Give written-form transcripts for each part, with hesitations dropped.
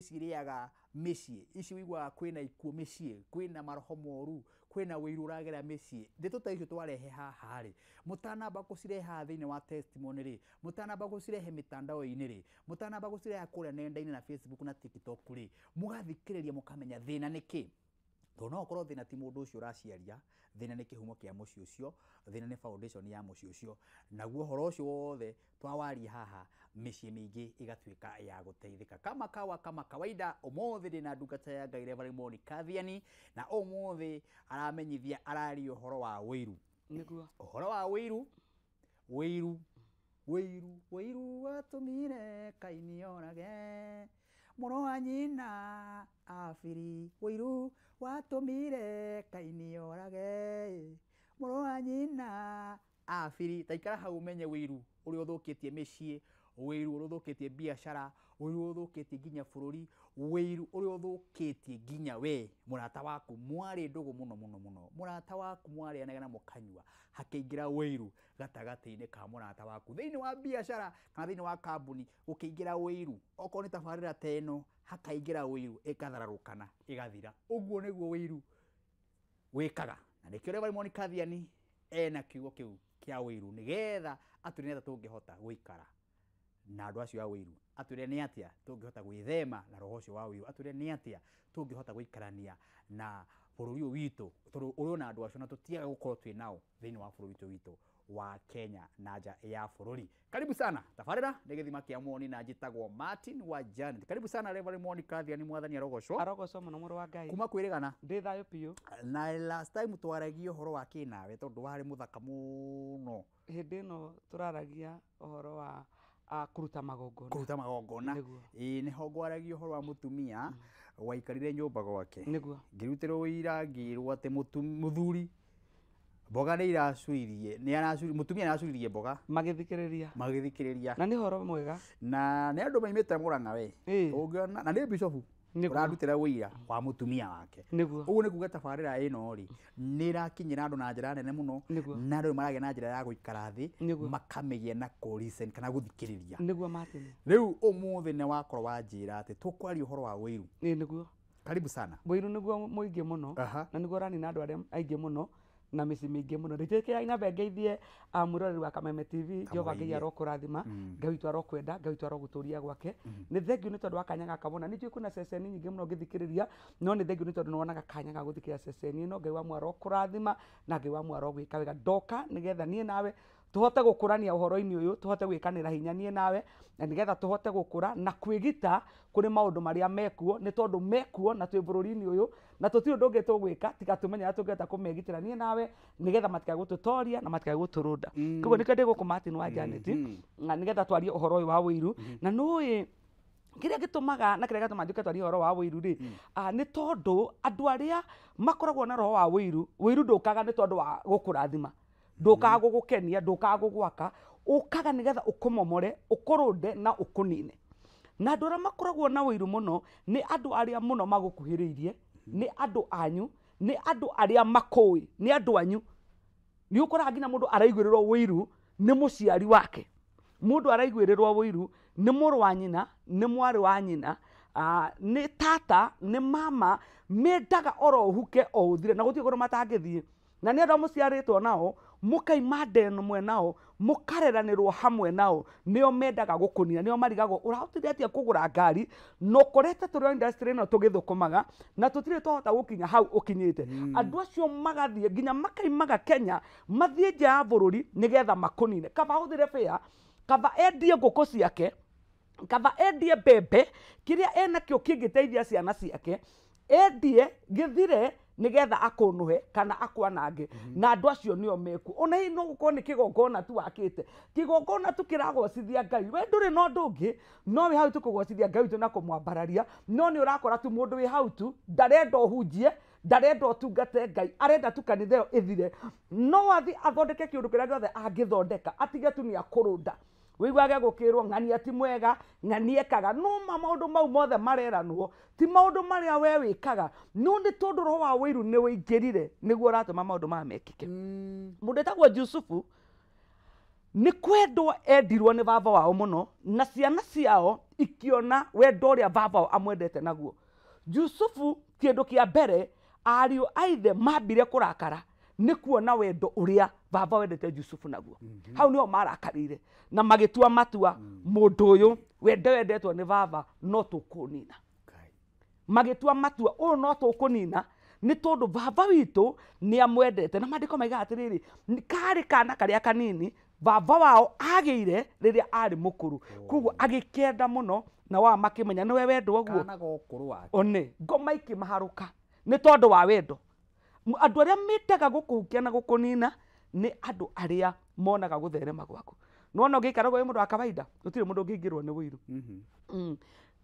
ici irĩaga mĩciĩ, ici wĩiguaga kwĩna ikuũ mĩciĩ, kwĩna maroho moru, kwĩna wĩiru ũragera mĩciĩ. Ndeto ta icio twarehe haha rĩ, mũtanamba gũcirehe haha thĩinĩ wa testimony rĩ, mũtanamba gũcirehe mitandao-inĩ rĩ, mũtanamba gũcirehe kũrĩa nenda-inĩ na Facebook na TikTok rĩ, mũgathikĩrĩria mũkamenya thĩna nĩ kĩ. Tondũ no ũkorwo thĩna ti mũndũ ũcio ũraciaria, thĩna nĩ kĩhumo kĩa mũciĩ ũcio, thĩna nĩ foundation ya mũciĩ ũcio. Naguo ũhoro ũcio wothe twawaria haha, mĩciĩ mĩingĩ ĩgatuĩka ya gũteithĩka. Kama kawa kama kawaida, ũmũthĩ ndĩna ndungata ya Ngai Reverend Monica Thiani, na ũmũthĩ aramenyithia araria ũhoro wa wĩiru. Nĩguo. Ũhoro wa wĩiru, wĩiru, wĩiru, wĩiru watũmire Kaini orage mũrũ wa nyina Abiri, wĩiru watũmire Kaini orage mũrũ wa nyina Abiri. Ta ikara hau ũmenye wĩiru ũrĩa ũthũkĩtie mĩciĩ, wĩiru ũrĩa ũthũkĩtie biacara, wĩiru ũrĩa ũthũkĩtie nginya bũrũri, wĩiru ũrĩa ũthũkĩtie nginya we mũrata waku mwarĩ ndũgũ mũno mũno mũno, mũrata waku mwarĩanaga na mũkanyua, hakĩingĩra wĩiru gatagatĩ-inĩ ka mũrata waku thĩinĩ wa biacara kana thĩinĩ wa kambuni, gũkĩingĩra wĩiru, okorwo nĩ tabarĩra ta ĩno hakaingĩra wĩiru, ĩkathararũkana ĩgathira. Ũguo nĩguo wĩiru wĩkaga, na nĩkĩo Reverend Monica Thiani ena kiugo kĩu kĩa wĩiru, nĩgetha atwĩre nĩ atĩa tũngĩhota gũikara na andũ acio a wĩiru, atwĩre nĩ atĩa tũngĩhota gwĩthema na roho ũcio wa wĩiru, atwĩre nĩ atĩa tũngĩhota gũikarania na bũrũri ũyũ witũ, tondũ ũrĩ ona andũ acio na tũtiaga gũkorwo twĩ nao thĩinĩ wa bũrũri witũ witũ wa Kenya na nja ya bũrũri. Karibu sana tabarĩra nĩ gĩthima kĩa Moni na njĩtagwo Martin wa Janet. Karibu sana Reverend Monica Thiani, mwathani arogocwo. Arogocwo mũno mũrũ wa Ngai. Kuma kwĩrĩgana. Ndĩ thayũ biũ. Na last time twaragia ũhoro wa kĩ nawe tondũ warĩ mũthaka mũno. Hĩndĩ ĩno tũraragia ũhoro wa kũruta magongona. Kũruta magongona. Nĩguo. Ĩĩ nĩho ngwaragia ũhoro wa mũtumia waikarire nyũmba gwake. Nĩguo. Ngĩrutĩrwo ũira ngĩrwo atĩ mũthuri mboga nĩ iracuririe, nĩ aracuririe, mũtumia nĩ aracuririe mboga. Magĩthikĩrĩria. Magĩthikĩrĩria. Na nĩ ũhoro mwega. Na nĩ andũ maimĩte Mũrang'a we. Ũngĩona, na nĩ bishofu. Nĩguo. Ũrarutĩra ũira wa mũtumia wake. Nĩguo. Ũguo nĩ kuga tabarĩra ĩno rĩ, nĩ ĩrakinyĩra andũ na njĩra nene mũno. Nĩguo. Na andũ maragĩa na njĩra ya gũikara thĩ, Nĩguo. makamĩgĩa na kũ listen kana gũthikĩrĩria. Nĩguo Martin. Rĩu ũmũthĩ nĩ wakorwo wanjĩra atĩ tũkwaria ũhoro wa wĩiru. Ĩĩ nĩguo. Karibu sana. Wĩiru nĩguo mũingĩ mũno. Na nĩguo ũranina andũ arĩa aingĩ mũno na mĩciĩ mĩingĩ mũno. Rĩtĩkĩra ina ngeithie mwĩroreri wa Kameme TV, Jehova Ngai arokũrathima, Ngai witũ arokwenda, Ngai witũ arogũtũria gwake. Nĩ thengiũ nĩ tondũ wa kanya gaka mũno. Nĩ njũĩ kwĩna ceceni nyingĩ mũno ngĩthikĩrĩria, no nĩ thengiũ nĩ tondũ nĩ wonaga kanya ga gũthikĩrĩria ceceni ĩno. Ngai wa muoyo arokũrathima na Ngai wa muoyo arogwĩka wega. Ndoka nĩgetha niĩ nawe tũhote gũkũrania ũhoro-inĩ ũyũ, tũhote gwĩkanĩra hinya niĩ nawe, na nĩgetha tũhote gũkũra na kwĩgita kũrĩ maũndũ marĩa mekuo, nĩ tondũ mekuo na twĩ bũrũri-inĩ ũyũ, na tũtirĩ ũndũ ũngĩ tũgwĩka tiga tũmenye ũrĩa tũngĩhota kũmegitĩra niĩ nawe, nĩgetha matikae gũtũtoria na matikae gũtũrũnda. Koguo nĩkĩo ndĩ gũkũ Martin wa Janet, na nĩgetha twarie ũhoro ũyũ wa wĩiru. Na nĩũĩ kĩrĩa gĩtũmaga na kĩrĩa gĩatũma njuke twarie ũhoro wa wĩiru rĩ, nĩ tondũ andũ arĩa makoragwo na roho wa wĩiru, wĩiru ndũkaga nĩ tondũ wa gũkũrathima, ndũkaga gũgũkenia, ndũkaga gũgwaka, ũkaga nĩgetha ũkũmomore, ũkũrũnde na ũkũnine. Na andũ arĩa makoragwo na wĩiru mũno nĩ andũ arĩa mũno magũkuhĩrĩirie, nĩ andũ anyu, nĩ andũ arĩa makũĩ, nĩ andũ anyu. Nĩ ũkoraga nginya mũndũ araiguĩrĩrwo wĩiru nĩ mũciari wake, mũndũ araiguĩrĩrwo wĩiru nĩ mũrũ wa nyina, nĩ mwarĩ wa nyina, nĩ tata, nĩ mama, mendaga oro ũhuke o ũthire, na gũtirĩ kũndũ matangĩthiĩ. Na nĩ andũ a mũciarĩtwo nao, mũkaima nda ĩmwe nao, mũkareranĩrwo hamwe nao, nĩo mendaga gũkũnina, nĩo marigagwo ũrahotire atĩa kũgũra ngari, na ũkorete tũrĩ o industry ĩno tũgĩthũkũmaga, na tũtirĩ twahota gũkinya hau ũkinyĩte. Andũ acio magathiĩ nginya makaimaga Kenya, mathiĩ nja ya bũrũri nĩgetha makũnine. Kaba ahũthĩre fare, kaba endie ngũkũ ciake, kaba endie mbembe, kĩrĩa enakĩo kĩngĩteithia ciana ciake, endie gĩthire nĩgetha akũnũhe kana akwanange. Na andũ acio nĩo mekuo. Ona hihi no gũkorwo nĩ kĩgongona tu wakĩte, kĩgongona tu kĩragocithia Ngai, we ndũrĩ na ũndũ ũngĩ, no wĩ hau tu kũgocithia Ngai witũ na kũmwambararia, no nĩ ũrakora tu mũndũ wĩ hau tu ndarenda ũhunjie, ndarenda ũtungate Ngai, arenda tu kanitha ĩyo ĩthire, no athiĩ athondeke kĩũndũ kĩrĩa gĩothe angĩthondeka, atige tu nĩ akũrũnda. Wĩiguage gũkĩrwo ng'ania ti mwega, ng'ania ekaga. No ma maũndũ mau mothe mareranwo ti maũndũ marĩa we wĩkaga, no nĩ tondũ roho wa wĩiru nĩ wĩingĩrire nĩguo ũratũma maũndũ maya mekĩke. Mũndũ etagwo Jusufu Nĩ kwendwo endirwo nĩ baba wao mũno, na ciana ciao ikiona wendo ũrĩa baba wao amwendete naguo. Jusufu kĩndũ kĩa mbere ariũ a ithe mambire kũrakara nĩ kuona wendo ũrĩa baba wendete Jusufu naguo. Hau nĩho marakarire na magĩtua matua, mũndũ ũyũ wendo wendetwo nĩ baba no tũkũnina. Magĩtua matua ũyũ no tũkũnina nĩ tondũ baba witũ nĩ amwendete. Na maandĩko maigaga atĩrĩrĩ, karĩ kana karĩa kanini baba wao agĩire rĩrĩa arĩ mũkũrũ, koguo agĩkenda mũno, na wao makĩmenya nĩwe wendo ũguo kana gũkũrũ wake. One ngoma ikĩmaharũka nĩ tondũ wa wendo. Andũ arĩa mendaga gũkũhukia na gũkũnina nĩ andũ arĩa monaga gũtherema gwaku. Nĩwona ũngĩikara ũguo wĩ mũndũ wa kawaida, gũtirĩ mũndũ ũngĩingĩrwo nĩ ũiru.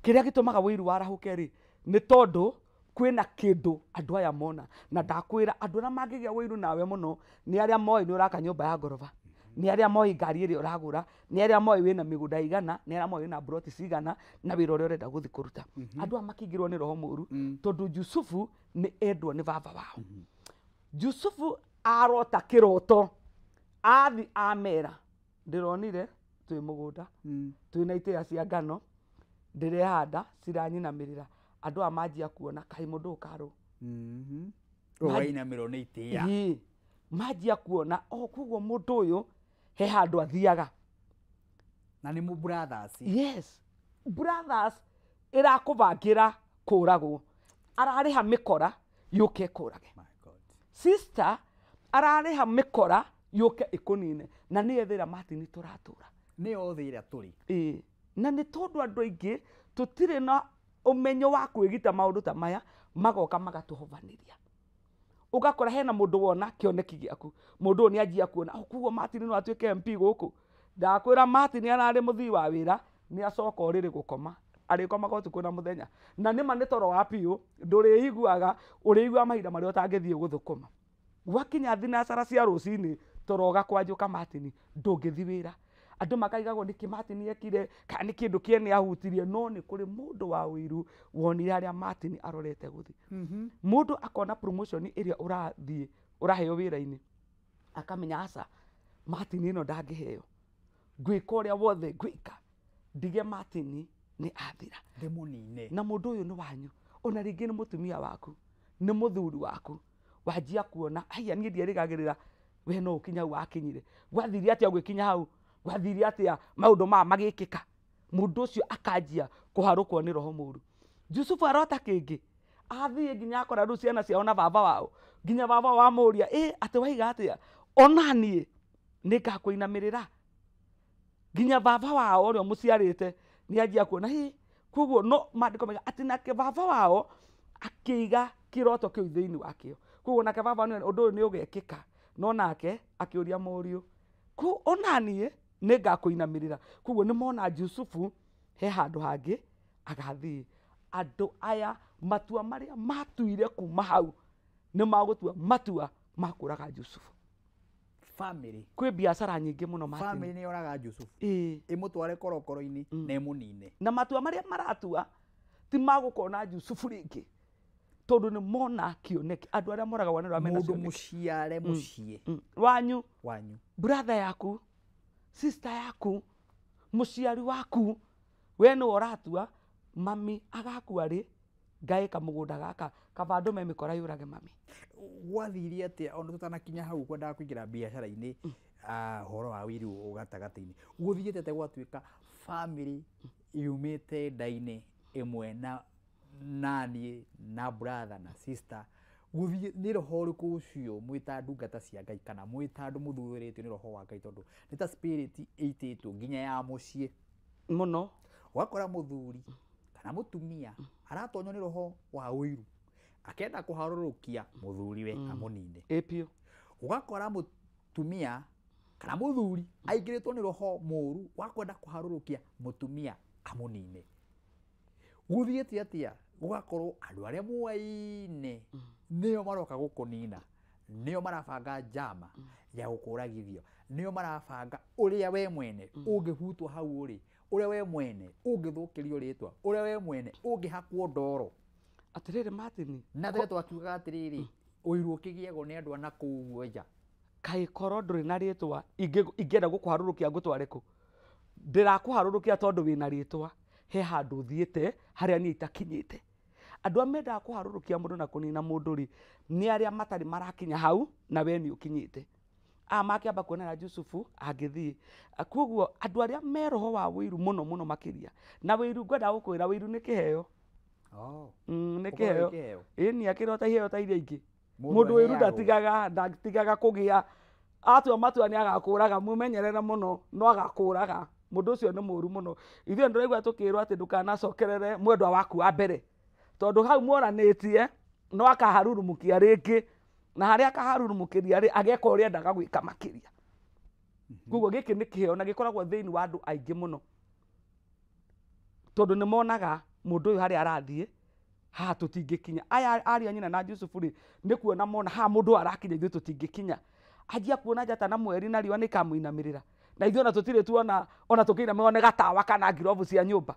Kĩrĩa gĩtũmaga ũiru warahũke rĩ, nĩ tondũ kwĩna kĩndũ andũ aya mona. Na ndakwĩra andũ arĩa mangĩgĩa ũiru nawe mũno nĩ arĩa moĩ nĩ ũraka nyũmba ya ngoroba, nĩ arĩa moĩ ngari ĩrĩa ũragũra, nĩ arĩa moĩ wĩna mĩgũnda igana, nĩ arĩa moĩ wĩna mburoti cigana, na wĩra ũrĩa ũrenda gũthiĩ kũruta. Andũ aya makĩingĩrwo nĩ roho mũru, tondũ Jusufu nĩ endwo nĩ baba wao. Jusufu arota kĩroto, athi amera, ndĩronire twĩ mũgũnda, twĩna itĩĩa cia ngano, ndĩrehanda ciranyinamĩrĩra. Andũ aya manjia kuona kaĩ mũndũ ũyũ karũ. Ũrainamĩrwo nĩ itĩĩa. Ĩĩ, manjia kuona o koguo mũndũ ũyũ he handũ athiaga. Na nĩ mũ brothers. Yes, brothers ĩrakũbangĩra kũragwo, ararĩha mĩkora yũke ĩkũrage. Sister ararĩha mĩkora yũke ĩkũnine, na nĩyo thĩ ĩrĩa Martin tũratũra. Nĩyo thĩ ĩrĩa tũrĩ. Ĩĩ, na nĩ tondũ andũ aingĩ tũtirĩ na ũmenyo wa kwĩgita maũndũ ta maya, magoka magatũhobanĩria. Ũgakora hena mũndũ wona kĩoneki gĩaku, mũndũ ũyũ nĩanjia kuona, oh, koguo Martin no atuĩke MP gũkũ. Ndakwĩra Martin ararĩ mũthii wa wĩra, nĩ acoka ũrĩrĩ gũkoma, arĩkomaga ũtukũ na mũthenya. Na nĩma nĩ toro wa biũ, ndũrĩiguaga, ũrĩiguaga mahinda marĩa ũtangĩthiĩ gũthũkũma. Gwakinya thinacara cia rũcinĩ, toro ũgakwanjũka Martin, ndũngĩthiĩ wĩra. Andũ makaigagwo nĩkĩ Martin ekire, kana nĩ kĩndũ kĩene ahutirie, no nĩ kũrĩ mũndũ wa ũiru wonire harĩa Martin arorete gũthiĩ. Mũndũ akona promotion ĩrĩa ũrathiĩ, ũraheo wĩra-inĩ, akamenya aca, Martin ĩno ndangĩheo, ngwĩka ũrĩa wothe ngwĩka ndige Martin nĩ athira, ndĩmũnine. Na mũndũ ũyũ nĩ wanyu, ona rĩngĩ nĩ mũtumia waku, nĩ mũthuri waku, wanjia kuona haiya niĩ ndierĩgagĩrĩra we no ũkinya hau wakinyire. Gwathire atĩa ũgĩkinya hau? Gwathire atĩa maũndũ maya magĩkĩka? Mũndũ ũcio akanjia kũharũkwo nĩ roho mũru. Jusufu arota kĩngĩ, athiĩ nginya akora rĩu ciana ciao na baba wao, nginya baba wao amũria, ĩ atĩ waiga atĩa? Ona niĩ nĩngakũinamĩrĩra. Nginya baba wao ũrĩa ũmũciarĩte nĩanjia kuona hĩ, koguo no maandĩko maiga atĩ nake baba wao akĩiga kĩroto kĩu thĩinĩ wakĩo. Koguo nake baba nĩ ũndũ ũyũ nĩ ũgekĩka, no nake akĩũria mũriũ, ona niĩ nĩngakũinamĩrĩra. Koguo nĩmona Jusufu he handũ hangĩ agathiĩ. Andũ aya matua marĩa matuire kuma hau nĩ magũtua matua ma kũraga Jusufu. Family. Kwĩ biacara nyingĩ mũno Martin. Family nĩ yoraga Jusufu. Ĩĩ. Ĩmũtware korokoro-inĩ na ĩmũnine. Na matua marĩa maratua ti magũkona Jusufu rĩngĩ, tondũ nĩ mona kĩoneki. Andũ arĩa moragwo nĩ arĩa mena Mũndũ cioneki. mũciare mũciĩ. Wanyu. Wanyu. Brother yaku, sister yaku, mũciari waku, we nĩwe ũratua mami agakua rĩ, ngaĩka mũgũnda gaka, kaba ndũme mĩkora yũrage mami. Gwathire atĩa ona tũtanakinya hau kwendaga kũingĩra biacara-inĩ, ũhoro wa ũiru gatagatĩ-inĩ, gũthiĩte atĩa gwatuĩka family yumĩte nda-inĩ ĩmwe na naniĩ na brother na sister, gũthiĩ nĩ roho ũrĩkũ ũcio mwĩ ta ndungata cia Ngai kana mwĩ ta andũ mũthurĩtio nĩ roho wa Ngai, tondũ nĩ ta spirit ĩitĩtwo nginya ya mũciĩ mũno. Ũgakora mũthuri kana mũtumia aratonywo nĩ roho wa ũiru, akenda kũharũrũkia mũthuriwe amũnine. Ĩ biũ. Ũgakora mũtumia kana mũthuri aingĩrĩtwo nĩ roho mũru wa kwenda kũharũrũkia mũtumia amũnine. Gũthiĩte atĩa gũgakorwo andũ arĩa muoaine nĩo maroka gũkũnina, nĩo marabanga njama ya gũkũragithio, nĩo marabanga ũrĩa we mwene ũngĩhutwo hau ũrĩ, ũrĩa we mwene ũngĩthũkĩrio rĩtwa, ũrĩa we mwene ũngĩhakwo ndoro. Atĩrĩrĩ Martin, Na tene twakiugaga atĩrĩrĩ, ũiru ũkĩgĩagwo nĩ andũ a nakũu nja. Kaĩ korwo ndũrĩ na rĩtwa ingĩenda gũkũharũrũkia ngũtware kũ? Ndĩrakũharũrũkia tondũ wĩna rĩtwa, he handũ ũthiĩte harĩa niĩ itakinyĩte. Andũ arĩa mendaga kũharũrũkia mũndũ na kũnina mũndũ rĩ, nĩ arĩa matarĩ marakinya hau na we nĩ ũkinyĩte. Aya makĩamba kuona na Jusufu angĩthiĩ. Koguo andũ arĩa me roho wa wĩiru mũno mũno makĩria, na wĩiru ngwenda gũkwĩra wĩiru nĩ kĩheo. Nĩ kĩheo. Ĩni akĩrota iheo ta iria ingĩ. Mũndũ wĩiru ndatigaga kũgĩa. Atua matua nĩ agakũraga, mũmenyerere mũno, no agakũraga. Mũndũ ũcio nĩ mũru mũno. Ithuĩ nĩtũraigua tũkĩrwo atĩ ndũkanacokerere mwendwa waku wa mbere, tondũ hau mworanĩtie no akaharurumukia rĩngĩ, na harĩa akaharurumukĩria rĩ, ageka ũrĩa endaga gwĩka makĩria. Koguo gĩkĩ nĩ kĩheo na gĩkoragwo thĩinĩ wa andũ aingĩ mũno, tondũ nĩ monaga mũndũ ũyũ harĩa arathiĩ haha tũtingĩkinya. Aya ariũ a nyina na Jusufu rĩ, nĩ kuona mona haha mũndũ ũyũ arakinya ithuĩ tũtingĩkinya. Anjia kuona njata na mweri na riũa nĩ ikamũinamĩrĩra, na ithuĩ ona tũtirĩ tuona ona tũkĩinamĩrĩrwo nĩ gatawa kana ngirobu cia nyũmba.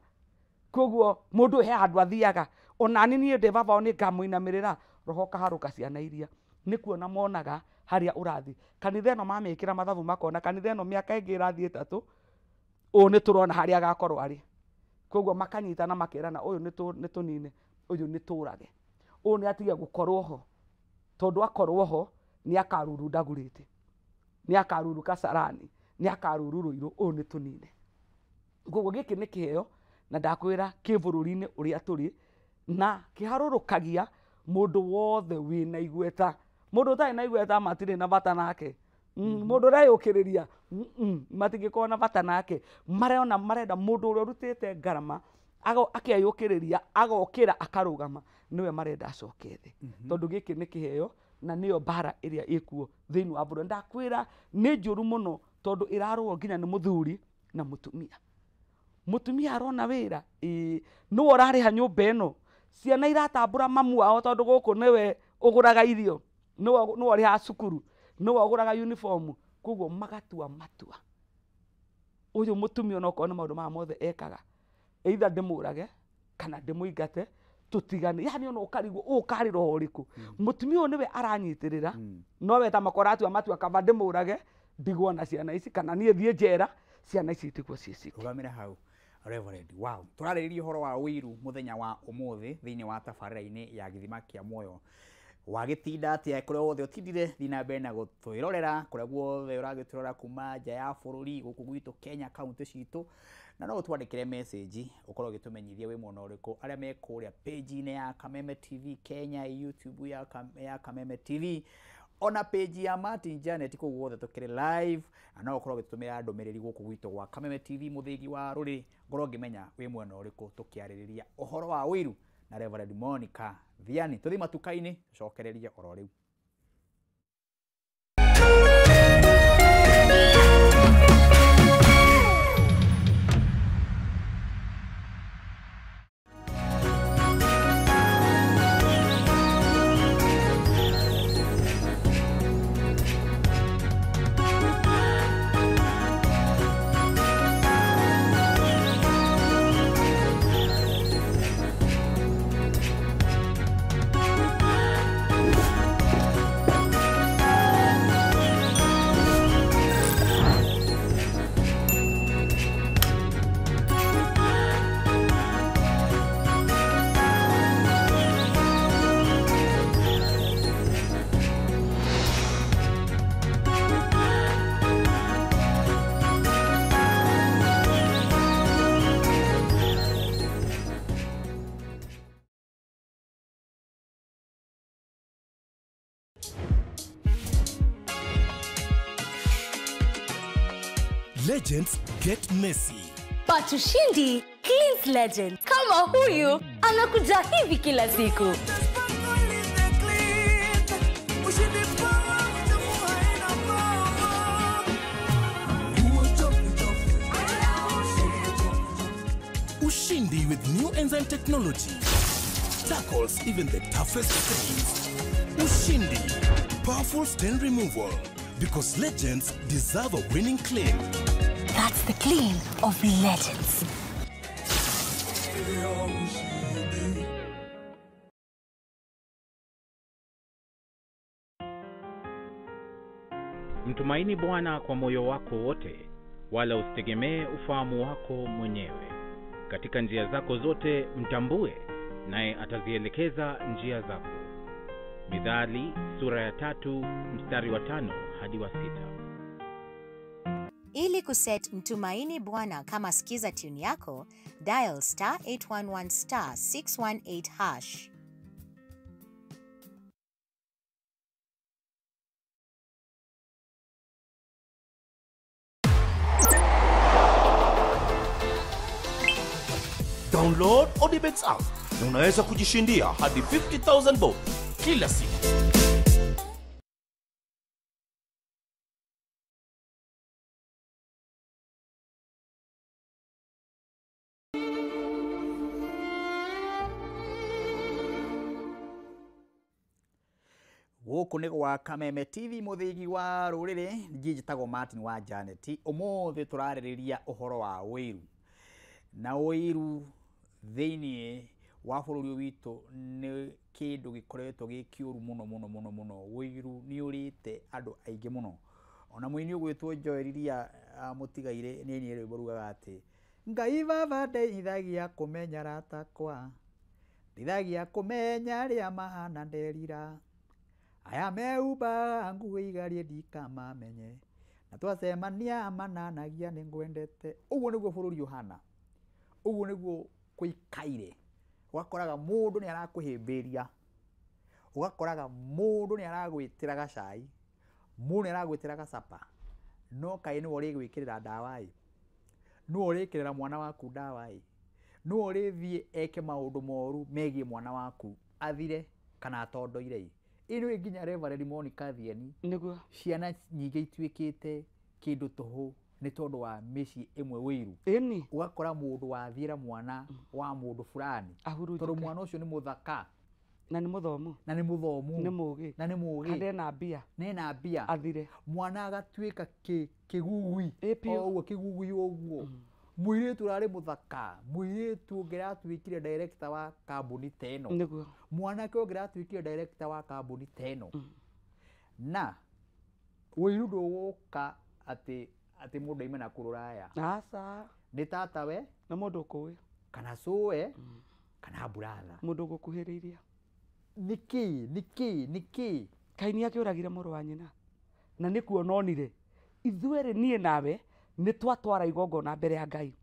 Koguo mũndũ ũyũ he handũ athiaga, ona niĩ ndĩ baba wao nĩ ngamũinamĩrĩra. Roho ũkaharũka ciana iria nĩ kuona monaga harĩa ũrathiĩ. Kanitha ĩno mamĩkĩra mathabu makona kanitha ĩno mĩaka ĩngĩ ĩrathiĩ 3, ũũ nĩ tũrona harĩa agakorwo arĩ. Koguo makanyitana makerana, ũyũ nĩ tũnine, ũyũ nĩ tũrage, ũyũ nĩ atige gũkorwo ho, tondũ akorwo ho nĩ akaruru Ndagurĩte, nĩ akaruru Kasarani, nĩ akaruru Rũirũ, ũyũ nĩ tũnine. Koguo gĩkĩ nĩ kĩheo na ndakwĩra kĩ bũrũri-inĩ ũrĩa tũrĩ, na kĩharũrũkagia mũndũ wothe wĩna igweta. Mũndũ ũtarĩ na igweta matirĩ na bata nake. Mũndũ ũreyũkĩrĩria matingĩkorwo na bata nake. Marona marenda mũndũ ũrĩa ũrutĩte ngarama akeyũkĩrĩria agokĩra akarũgama, nĩwe marenda acoke thĩ. Tondũ gĩkĩ nĩ kĩheo na nĩyo mbara ĩrĩa ĩkuo thĩinĩ wa bũrũri. Ndakwĩra nĩ njũru mũno, tondũ ĩrarũo nginya nĩ mũthuri na mũtumia. Mũtumia arona wĩra, nĩwe ũrarĩha nyũmba ĩno, ciana iratambũra mamu wao tondũ gũkũ nĩwe ũgũraga irio, nĩwe ũrĩhaga cukuru, nĩwe ũgũraga uniform. Koguo magatua matua, ũyũ mũtumia onokorwo nĩ maũndũ maya mothe ekaga, either ndĩmũrage kana ndĩmũingate tũtigane. Yani ona ũkarigwo ũũ karĩ roho ũrĩkũ. Mũtumia ũyũ nĩwe aranyitĩrĩra, nowe ta makora atua matua kaba ndĩmũrage ndigwo na ciana ici, kana niĩ thiĩ njera ciana ici itigwo ciĩ ciki. Rũgamĩra hau Reverend. Wow, tũrarĩrĩria ũhoro wa ũiru mũthenya wa ũmũthĩ thĩinĩ wa tabarĩra-inĩ ya Gĩthima kĩa Muoyo. Wagĩtinda atĩa kũrĩa wothe ũtindire, thiĩ na mbere na gũtwĩrorera kũrĩa guothe ũragĩtwĩrorera kuma nja ya bũrũri, gũkũ gwitũ Kenya, kaunti citũ, na no ũtwandĩkĩre message ũkorwo ũgĩtũmenyithia wĩ mwena ũrĩkũ, arĩa me kũrĩa page-inĩ ya Kameme TV Kenya, YouTube ya Kameme TV, ona page ya Martin Janet, kũu guothe tũkĩrĩ live, na no ũkorwo ũgĩtũmĩra ndũmĩrĩri gũkũ gwitũ gwa Kameme TV mũthĩgi wa rũrĩrĩ, ngorwo ngĩmenya wĩ mwena ũrĩkũ tũkĩarĩrĩria ũhoro wa ũiru na Reverend Monica Thiani. Tũthiĩ matuka-inĩ tũcokererie oro rĩu. Legends get messy. But Ushindi cleans legend. Kama huyu anakuja hivi kila siku. Ushindi with new enzyme technology tackles even the toughest stains. Ushindi, powerful stain removal, because legends deserve a winning clean. That's the clean of legends. Mtumaini Bwana kwa moyo wako wote, wala usitegemee ufahamu wako mwenyewe. Katika njia zako zote mtambue, naye atazielekeza njia zako. Mithali sura ya 3 mstari wa 5 hadi wa 6. Ili kuset Mtumaini Bwana kama skiza tune yako, dial star 811 star 618 hash. Download Odibets app na unaweza kujishindia hadi 50,000 bob kila siku. Gũkũ nĩ gwa Kameme TV mũthĩgi wa rũrĩrĩ, niĩ njĩtagwo Martin wa Janet. Ũmũthĩ tũrarĩrĩria ũhoro wa ũiru. Na ũiru thĩinĩ wa bũrũri ũyũ witũ nĩ kĩndũ gĩkoretwo gĩ kĩũru mũno mũno mũno mũno. Ũiru nĩ ũrĩte andũ aingĩ mũno. Ona mũini ũgwĩtwo Joel Iria mũtigaire nĩ ainire rwĩmbo rugaga atĩ Ngai baba ndeithagia kũmenya ratakwa, ndeithagia kũmenya arĩa mahana nderira, aya meumbaga nguo igarie ndikamamenye, na twacemania mananagia nĩ ngwendete. Ũguo nĩguo bũrũri ũhana, ũguo nĩguo kũikaire. Ũgakoraga mũndũ nĩ arakũhĩmbĩria, ũgakoraga mũndũ nĩ aragwĩtĩra gacai, mũndũ nĩ aragwĩtĩra gacapa, no kaĩ nĩwe ũrĩgwĩkĩrĩra ndawa ĩ, nĩwe ũrĩkĩrĩra mwana waku ndawa ĩ, nĩwe ũrĩthiĩ eke maũndũ moru megiĩ mwana waku athire kana atondoire ĩ. Ĩno nginya Reverend Monica Thieni, nĩguo ciana nyingĩ ituĩkĩte kĩndũ tũhũ nĩ tondũ wa mĩciĩ ĩmwe wĩiru. Ĩni ũgakora mũndũ wathiĩra mwana wa mũndũ fulani tondũ mwana ũcio nĩ mũthaka na nĩ mũthomu, na nĩ mũthomu, nĩ mũũgĩ, na nĩ mũũgĩ, kana ena mbia, na ena mbia, athire mwana agatuĩka kĩgugui o ũguo, kĩgugui ũguo. Mũirĩtu ũrarĩ mũthaka, mũirĩtu ũngĩ ũratuĩkire director wa kambuni ta ĩno, nĩguo mwanake ũngĩ ũratuĩkire director wa kambuni ta ĩno. Na ũiru ndũgũka atĩ atĩ mũndũ aime na kũrũraya. Aca. Nĩ tatawe na mũndũ ũkũĩ kana cũe kana buratha, mũndũ ũgũkuhĩrĩiria. Nĩkĩ nĩkĩ nĩkĩ Kaini akĩũragire mũrũ wa nyina na nĩ kuona onire ithuerĩ niĩ nawe nĩ twatwara igongona mbere ya Ngai,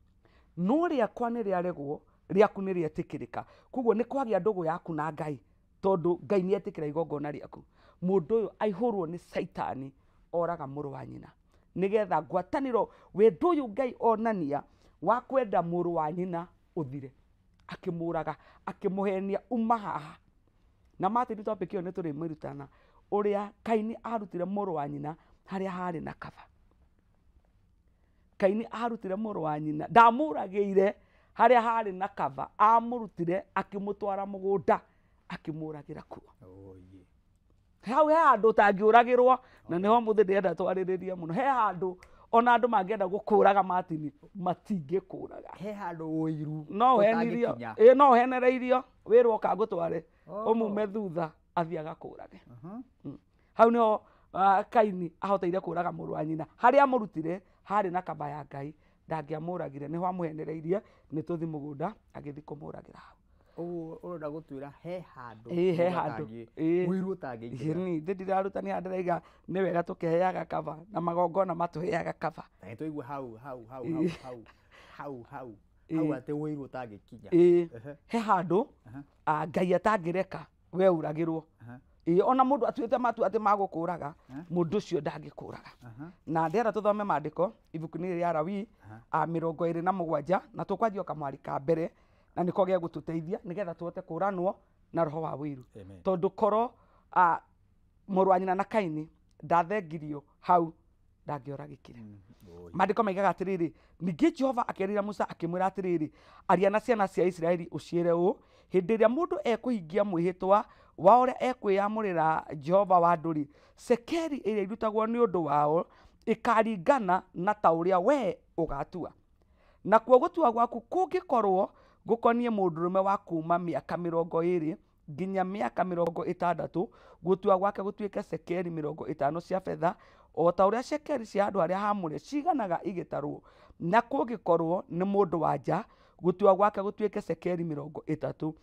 no rĩakwa nĩ rĩaregwo, rĩaku nĩ rĩetĩkĩrĩka. Koguo nĩ kwagĩa ndũgũ yaku na Ngai, tondũ Ngai nĩ etĩkĩra igongona rĩaku. Mũndũ ũyũ aihũrwo nĩ Caitani oraga mũrũ wa nyina, nĩgetha ngwatanĩro wendo ũyũ Ngai onania wa kwenda mũrũ wa nyina ũthire. Akĩmũraga, akĩmũhenia uma haha. Na Martin, topic ĩyo nĩ tũrĩmĩrutana ũrĩa Kaini arutire mũrũ wa nyina harĩa harĩ na kaba. Kaini arutire mũrũ wa nyina, ndamũragĩire harĩa harĩ na kaba, amũrutire akĩmũtwara mũgũnda akĩmũragĩra kuo. Hau he handũ ũtangĩũragĩrwo, na nĩho mũthĩ ndĩrenda twarĩrĩrie mũno. He handũ ona andũ mangĩenda gũkũraga Martin, matingĩkũraga. He handũ ũiru no ũhenirio, ĩ no ũhenereirio wĩrwo ũka ngũtware ũmume thutha athiĩ agakũrage. Hau nĩho Kaini ahoteire kũraga mũrũ wa nyina. Harĩa amũrutire harĩ na kaba ya Ngai, ndangĩamũragire, nĩho amũhenereirie nĩ tũthi mũgũnda agĩthiĩ kũmũragĩra hau. Ũguo ũrenda gũtwĩra he handũ, ĩ he handũ ũiru ũtangĩingĩra. Ĩni ndĩ ndirarutani haha ndĩraiga nĩ wega tũkĩheaga kaba na magongona matũheaga kaba. Na twaigua hau hau hau hau hau hau hau hau atĩ ũiru ũtangĩkinya. Ĩ he handũ Ngai atangĩreka we ũragĩrwo. Ĩ ona mũndũ atuĩte matua atĩ magũkũraga, mũndũ ũcio ndangĩkũraga. Na ndĩrenda tũthome maandĩko ibuku-inĩ rĩa Lawi 27 na tũkwanjia o kamwari ka mbere, na nĩko gegũtũteithia nĩgetha tũhote kũranwo na roho wa ũiru. Tondũ korwo mũrũ wa nyina na Kaini ndathengirio hau ndangĩoragĩkire. Maandĩko maigaga atĩrĩrĩ, ningĩ Jehova akĩarĩria Musa akĩmwĩra atĩrĩrĩ, aria na ciana cia Isiraeli ũciĩre ũũ, hĩndĩ ĩrĩa mũndũ ekũhingia mwĩhĩtwa wa ũrĩa ekwĩyamũrĩra Jehova wa andũ-rĩ, cekeri ĩrĩa ĩrutagwo nĩ ũndũ wao ĩkaringana na ta ũrĩa wee ũgatua. Nakuo gũtua gwaku kũngĩkorwo gũkoniĩ mũndũrũme wa kuma mĩaka 20 nginya mĩaka 60, gũtua gwake gũtuĩke cekeri 50 cia betha, O ta ũrĩa cekeri cia andũ arĩa haamũre ciganaga igĩtarwo, na kũngĩkorwo nĩ mũndũ wa nja, gũtua gwake gũtuĩke cekeri 30.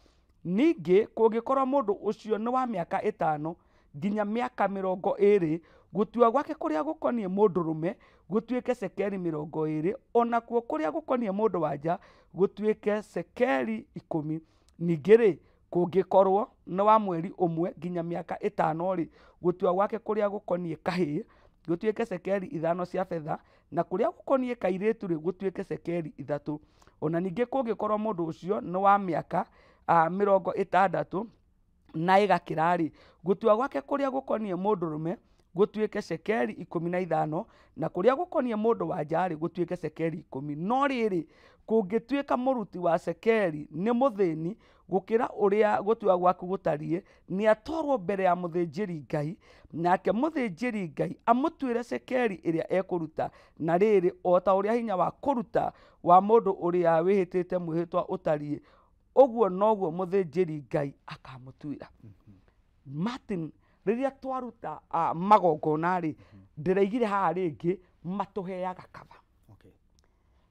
Ningĩ kũngĩkorwo mũndũ ũcio nĩ wa mĩaka 5 nginya mĩaka 20, gũtua gwake kũrĩa gũkoniĩ mũndũrũme gũtuĩke cekeri 20, onakuo kũrĩa gũkoniĩ mũndũ wa nja gũtuĩke cekeri 10. Ningĩ rĩ, kũngĩkorwo nĩ wa mweri 1 nginya mĩaka 5 rĩ, gũtua gwake kũrĩa gũkoniĩ kahĩĩ gũtuĩke cekeri 5 cia betha, na kũrĩa gũkoniĩ kairĩtu rĩ, gũtuĩke cekeri 3. Ona ningĩ kũngĩkorwo mũndũ ũcio nĩ wa mĩaka 60 na ĩgakĩra rĩ, gũtua gwake kũrĩa gũkoniĩ mũndũrũme gũtuĩke cekeri 15, na kũrĩa gũkoniĩ mũndũ wa nja rĩ, gũtuĩke cekeri 10. No rĩrĩ, kũngĩtuĩka mũruti wa cekeri nĩ mũthĩni gũkĩra ũrĩa gũtua gwaku gũtariĩ, nĩ atwarwo mbere ya mũthĩnjĩri Ngai, nake mũthĩnjĩri Ngai amũtuĩre cekeri ĩrĩa ekũruta. Na rĩrĩ, o ta ũrĩa hinya wa kũruta wa mũndũ ũrĩa wĩhĩtĩte mwĩhĩtwa ũtariĩ, ũguo noguo mũthĩnjĩri Ngai akamũtuĩra. Martin, rĩrĩa twaruta magongona rĩ, ndĩraigire haha rĩngĩ matũheaga kaba.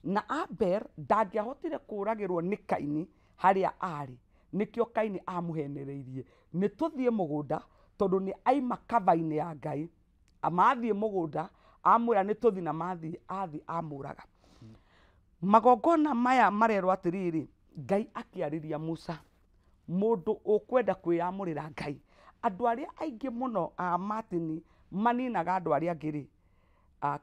Na Abel ndangĩahotire kũragĩrwo nĩ Kaini harĩa arĩ, nĩkĩo Kaini amũhenereirie nĩ tũthiĩ mũgũnda, tondũ nĩ aima kaba-inĩ ya Ngai. Mathiĩ mũgũnda amwĩra nĩ tũthiĩ, na mathiĩ athiĩ amũraga. Magongona maya marerwo atĩrĩrĩ, Ngai akĩarĩria Musa, mũndũ ũkwenda kwĩyamũrĩra Ngai. Andũ arĩa aingĩ mũno Martin maninaga andũ arĩa angĩ rĩ,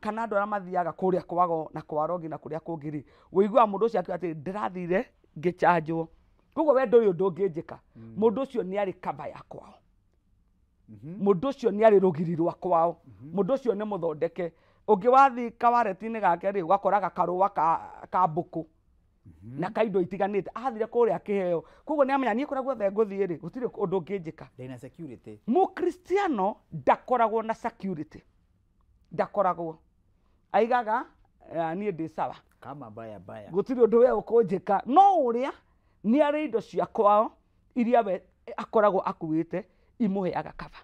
kana andũ arĩa mathiaga kũrĩa kwago na kwarogi na kũrĩa kũngĩ rĩ, ũiguaga mũndũ ũcio akiuga atĩrĩ, ndĩrathire ngĩchanjwo, koguo we ndũrĩ ũndũ ũngĩnjĩka. Mũndũ ũcio nĩ arĩ kaba ya kwao, mũndũ ũcio nĩ arĩ rũgiri rwa kwao, mũndũ ũcio nĩ mũthondeke. Ũngĩ wathiĩ kawareti-inĩ gake rĩ, ũgakoraga karũa ka mbũkũ na kaindo itiganĩte, athire kũrĩa kĩheo. Koguo nĩ amenya niĩ kũrĩa guothe ngũthiĩ rĩ, gũtirĩ ũndũ ũngĩnjĩka. Ndĩna security. Mũkristiano ndakoragwo na security, ndakoragwo aigaga niĩ ndĩ sawa, kama baya baya, gũtirĩ ũndũ we ũkũnjĩka. No ũrĩa nĩ arĩ indo cia kwao iria we akoragwo akuĩte imũheaga kaba.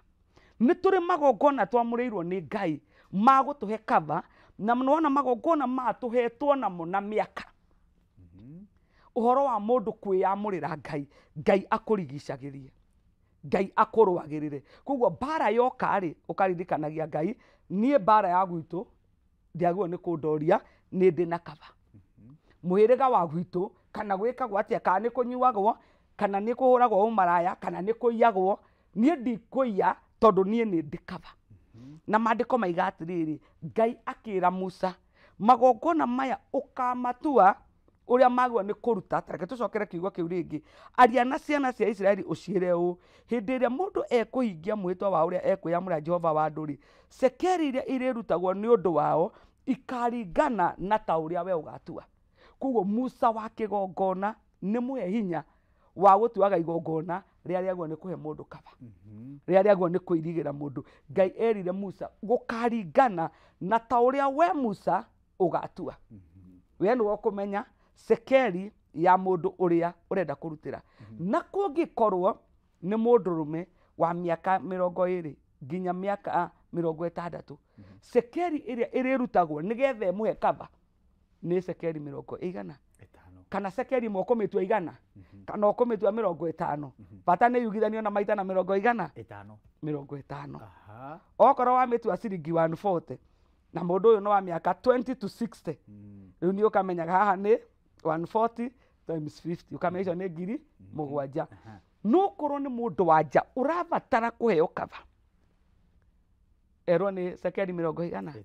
Nĩ tũrĩ magongona twamũrĩirwo nĩ Ngai ma gũtũhe kaba, na nĩwona magongona maya tũhetwo namo na mĩaka. Ũhoro wa mũndũ kwĩyamũrĩra Ngai, Ngai akũrigicagĩrie, Ngai akũrũagĩrĩre. Koguo mbara yoka rĩ, ũkaririkanagia Ngai, niĩ mbara ya gwitũ ndiagĩrĩirwo nĩ kũndoria, nĩ ndĩ na kaba. Mũhĩrĩga wa gwitũ, kana gwĩkagwo atĩa, kana nĩ kũnyuagwo, kana nĩ kũhũragwo ũmaraya, kana nĩ kũiyagwo, niĩ ndikũiya tondũ niĩ nĩ ndĩ kaba. Na maandĩko maiga atĩrĩrĩ, Ngai akĩra Musa, magongona maya ũkamatua ũrĩa magĩrĩirwo nĩ kũruta. Tareke tũcokere kiugo kĩu rĩngĩ. Aria na ciana cia Isiraeli ũciĩre ũũ, hĩndĩ ĩrĩa mũndũ ekũhingia mwĩhĩtwa wa ũrĩa ekwĩyamũrĩra Jehova wa andũ rĩ, cekeri iria irĩrutagwo nĩ ũndũ wao ikaringana na ta ũrĩa we ũgatua. Koguo Musa wa kĩgongona nĩ mũhe hinya wa gũtuaga igongona rĩrĩa rĩagĩrĩirwo nĩ kũhe mũndũ kaba, rĩrĩa rĩagĩrĩirwo nĩ kũirigĩra mũndũ. Ngai erire Musa gũkaringana na ta ũrĩa we Musa ũgatua. We nĩwe ũkũmenya cekeri ya mũndũ ũrĩa ũrenda kũrutĩra. Na kũngĩkorwo nĩ mũndũrũme wa mĩaka 20 nginya mĩaka 60, cekeri ĩrĩa ĩrĩrutagwo nĩgetha ĩmũhe kaba nĩ cekeri 50, kana cekeri ĩmwe ũkũmĩtua 100, kana ũkũmĩtua 50. Bata nĩ yugithanio na maita na 100, 50. Okorwo wamĩtua ciringi 140, na mũndũ ũyũ nĩ wa mĩaka 20 to 60, rĩu nĩ ũkamenyaga haha nĩ 140 times 50, ũkamenya icio nĩ 7,000. No korwo nĩ mũndũ wa nja ũrabatara kũheo kaba, erwo nĩ cekeri 100.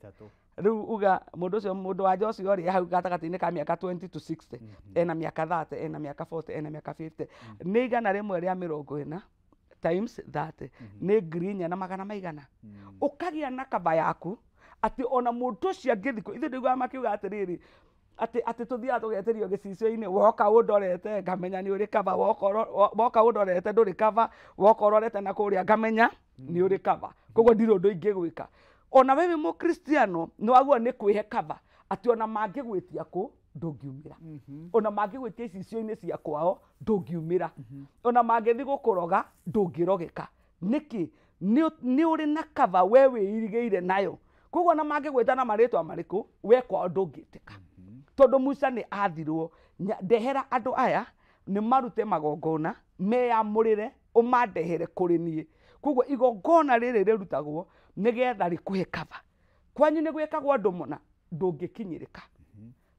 Rĩu uga mũndũ ũcio, mũndũ wa nja ũcio rĩ, hau gatagatĩ-inĩ ka mĩaka 20 to 60, ena mĩaka 30, ena mĩaka 40, ena mĩaka 50, nĩ 140 times 30, nĩ 4,400 maigana. Ũkagĩa na kaba yaku atĩ ona mũndũ ũcio angĩthiĩ, ithuĩ ndĩiguaga makiuga atĩrĩrĩ, atĩ tũthiaga tũgetĩrio gĩcicio-inĩ, woka ũndorete ngamenya nĩ ũrĩ kaba, woka ũndorete ndũrĩ kaba, woka ũrorete na kũrĩa ngamenya nĩ ũrĩ kaba. Koguo ndirĩ ũndũ ingĩgwĩka. Ona we wĩ mũkristiano nĩ wagĩrĩirwo nĩ kwĩhe kaba atĩ ona mangĩgwĩtia kũ ndũngiumĩra, ona mangĩgwĩtia icicio-inĩ cia kwao ndũngiumĩra, ona mangĩthiĩ gũkũroga ndũngĩrogeka. Nĩkĩ? Nĩ ũrĩ na kaba we wĩirigĩire nayo. Koguo na mangĩgwĩta na marĩtwa marĩkũ we kwao ndũngĩtĩka. Tondũ Musa nĩ athirwo ndehera andũ aya nĩ marute magongona meyamũrĩre ũmandehere kũrĩ niĩ. Koguo igongona rĩrĩ rĩrutagwo nĩgetha rĩkũhe cover. Kwanyu nĩ gwĩkagwo ũndũ mũna ndũngĩkinyĩrĩka.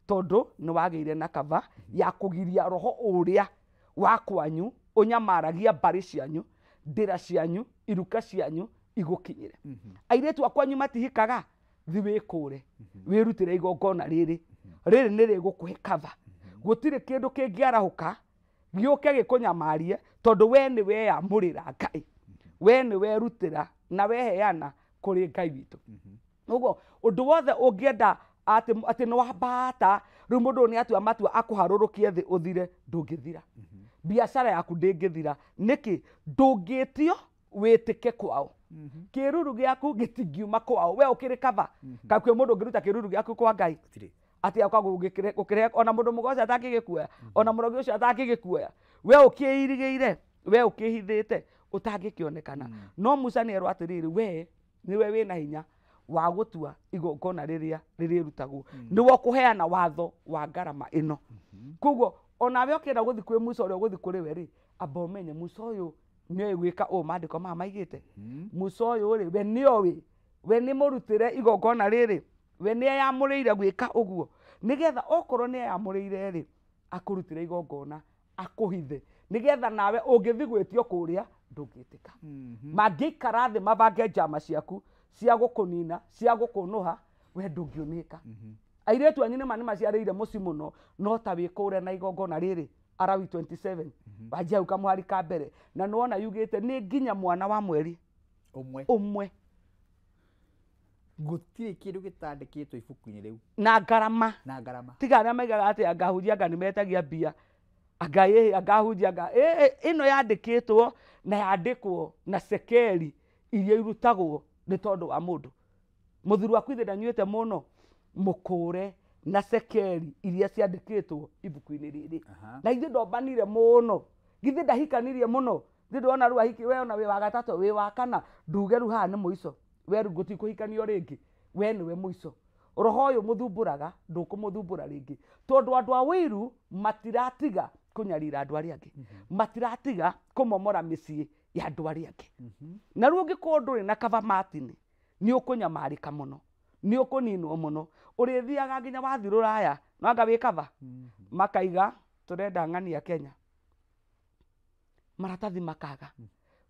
Tondũ nĩ wagĩire na cover ya kũgiria roho ũrĩa wa kwanyu ũnyamaragia mbarĩ cianyu, ndĩra cianyu, iruka cianyu igũkinyĩre. Airĩtu a kwanyu matihikaga, thi wĩkũre, wĩrutĩre igongona rĩrĩ. Rĩrĩ nĩ rĩgũkũhe cover. Gũtirĩ kĩndũ kĩngĩarahũka gĩũke gĩkũnyamarie tondũ we nĩ weyamũrĩra Ngai. We nĩ werutĩra na weheana kũrĩ Ngai witũ. Ũguo ũndũ wothe ũngĩenda atĩ nĩ wambata rĩu mũndũ nĩ atua matua akũharũrũkie thĩ ũthire, ndũngĩthira. Biacara yaku ndĩngĩthira. Nĩkĩ? Ndũngĩtio wĩtĩke kwao. Kĩruru gĩaku gĩtingiuma kwao. We ũkĩrĩ cover. Ka kwĩ mũndũ ũngĩruta kĩruru gĩaku kwa Ngai? Atĩ oka gũkĩrehe ona mũndũ mũgoce atangĩgĩkuoya, ona mũrogi ũcio atangĩgĩkuoya. We ũkĩirigĩire, we ũkĩhithĩte, ũtangĩkĩonekana. No Musa nĩ erwo atĩrĩrĩ, we nĩwe wĩna hinya wa gũtua igongona rĩrĩa rĩrĩrutagwo. Nĩwe ũkũheana watho wa ngarama ĩno. Koguo onawe ũkĩenda gũthiĩ kwĩ Musa ũrĩa ũgũthiĩ kũrĩ we rĩ, amba ũmenye Musa ũyũ nĩoĩ gwĩka ũũ maandĩko maya maigĩte. Musa ũyũ rĩ, we nĩoĩ, we nĩ mũrutĩre igongona rĩrĩ, we nĩ eyamũrĩire gwĩka ũguo. Nĩgetha okorwo nĩ eyamũrĩire rĩ, akũrutĩre igongona, akũhithe. Nĩgetha nawe ũngĩthiĩ gwĩtio kũrĩa, ndũngĩtĩka. Mangĩikara thĩ mabange njama ciaku, cia gũkũnina, cia gũkũnũha, we ndũngĩũnĩka. Airĩtu anyu nĩma nĩmaciarĩire mũciĩ mũno, no ta wĩkũre na igongona rĩrĩ, Arawi 27, wanjia hau kamũhari ka mbere, na nĩwona yugĩte nĩ nginya mwana wa mweri ũmwe. Gũtirĩ kĩndũ gĩtandĩkĩtwo ibuku-inĩ rĩu. Na ngarama. Na ngarama. Tiga arĩa maigaga atĩ anga ahunjia anga nĩmetagia mbia. Anga ĩhĩ, anga ahunjia anga ĩno yandĩkĩtwo na yandĩkwo na cekeri iria irutagwo nĩ tondũ wa mũndũ. Mũthuri waku ithe ndanyuĩte mũno, mũkũre na cekeri iria ciandĩkĩtwo ibuku-inĩ rĩrĩ. Na ithuĩ ndombanire mũno, githĩ ndahikanirie mũno, ithuĩ ndĩrona rĩu ahiki we ona wĩ wa gatatũ, wĩ wa kana, nduge rĩu haha nĩ mũico, we rĩu gũtikũhikanio rĩngĩ, we nĩwe mũico. Roho ũyũ mũthumbũraga, ndũkũmũthumbũra rĩngĩ. Tondũ andũ a wĩiru matiratiga kũnyarira andũ arĩa angĩ. Matiratiga kũmomora mĩciĩ ya andũ arĩa angĩ. Na rĩu ũngĩkorwo ndũrĩ na cover Martin, nĩ ũkũnyamarĩka mũno, nĩ ũkũninwo mũno. Ũrĩthiaga nginya wathiĩ rũraya, no anga wĩ cover? Makaiga tũrenda ng'ania Kenya. Maratathi makaga,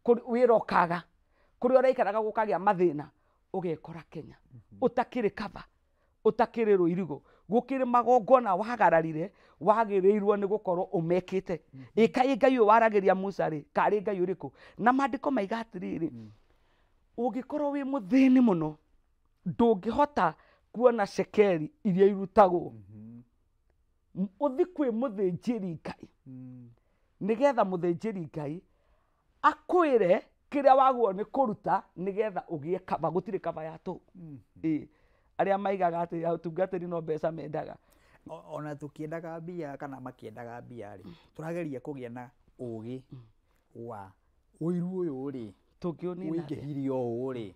wĩra ũkaga, kũrĩa ũraikaraga gũkagĩa mathĩna, ũgekora Kenya. Ũtakĩrĩ cover, ũtakĩrĩ rũirigo, gũkĩrĩ magongona wagararire, wagĩrĩirwo nĩ gũkorwo ũmekĩte. Ĩka Ngai ũyũ waragĩria Musa rĩ, karĩ Ngai ũrĩkũ? Na maandĩko maiga atĩrĩrĩ, ũngĩkorwo wĩ mũthĩni mũno, ndũngĩhota kuona cekeri iria irutagwo. Ũthiĩ kwĩ mũthĩnjĩri Ngai. Nĩgetha mũthĩnjĩri Ngai akwĩre kĩrĩa wagwo nĩ kũruta nĩgetha ũgĩe cover, gũtirĩ cover ya tũhũ. Arĩa maigaga atĩ atungatĩri no mbeca mendaga. Ona tũkĩendaga mbia kana makĩendaga mbia rĩ, tũrageria kũgĩa na ũgĩ wa ũiru ũyũ rĩ, tũngĩũnina atĩa? ũingĩhirie ũũ rĩ,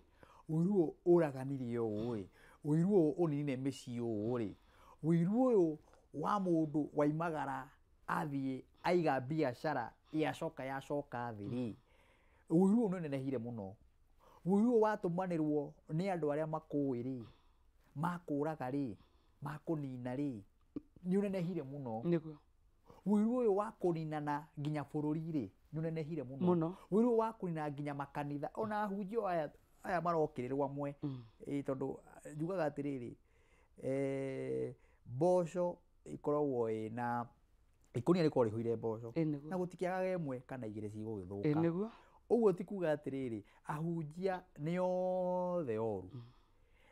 ũiru ũyũ ũraganirie ũũ rĩ, ũiru ũyũ ũninire mĩciĩ ũũ rĩ, ũiru ũyũ wa mũndũ waimagara athiĩ aiga biacara yacoka yacoka thĩ rĩ, ũiru ũyũ nĩ ũnenehire mũno. Ũiru ũyũ watũmanĩrwo nĩ andũ arĩa makũĩ rĩ, makũraga rĩ, makũnina rĩ, nĩ ũnenehire mũno. Nĩguo. Ũiru ũyũ wa kũninana nginya bũrũri rĩ, nĩ ũnenehire mũno. Mũno. Ũiru ũyũ wa kũnina nginya makanitha, ona ahunjia aya marokĩrĩrwo amwe. Tondũ njugaga atĩrĩrĩ, mboco ĩkoragwo ĩna ikũnia rĩkoragwo rĩihũire mboco. Na gũtikĩagaga ĩmwe kana igĩrĩ cigũgĩthũka. Nĩguo. Ũguo ti kuga atĩrĩrĩ, ahunjia nĩ othe oru.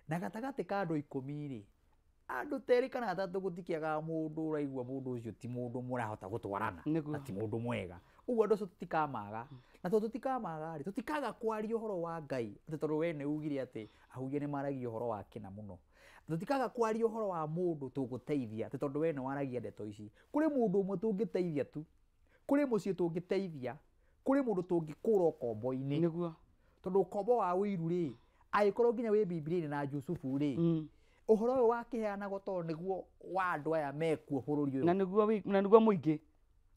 Na gatagatĩ ka andũ 10 rĩ, andũ terĩ kana atatũ gũtikĩagaga mũndũ ũraigua mũndũ ũcio ti mũndũ mũrahota gũtwarana, na ti mũndũ mwega. Ũguo andũ acio tũtikamaga. Na tondũ tũtikamaga rĩ, tũtikaga kwaria ũhoro wa Ngai, atĩ tondũ we nĩ ugire atĩ ahunjia nĩ maragia ũhoro wa kĩna mũno. Tũtikaga kwaria ũhoro wa mũndũ tũgũteithia, atĩ tondũ we nĩ waragia ndeto ici. Kũrĩ mũndũ ũmwe tũngĩteithia tu, kũrĩ mũciĩ tũngĩteithia, kũrĩ mũndũ tũngĩkũra ũkombo-inĩ. Nĩguo. Tondũ ũkombo wa ũiru rĩ, Angĩkorwo nginya wĩ Bibilia-inĩ na Jusufu rĩ, ũhoro ũyũ wakĩheanagwo tondũ nĩguo wa andũ aya mekuo bũrũri ũyũ. Na nĩguo na nĩguo mũingĩ.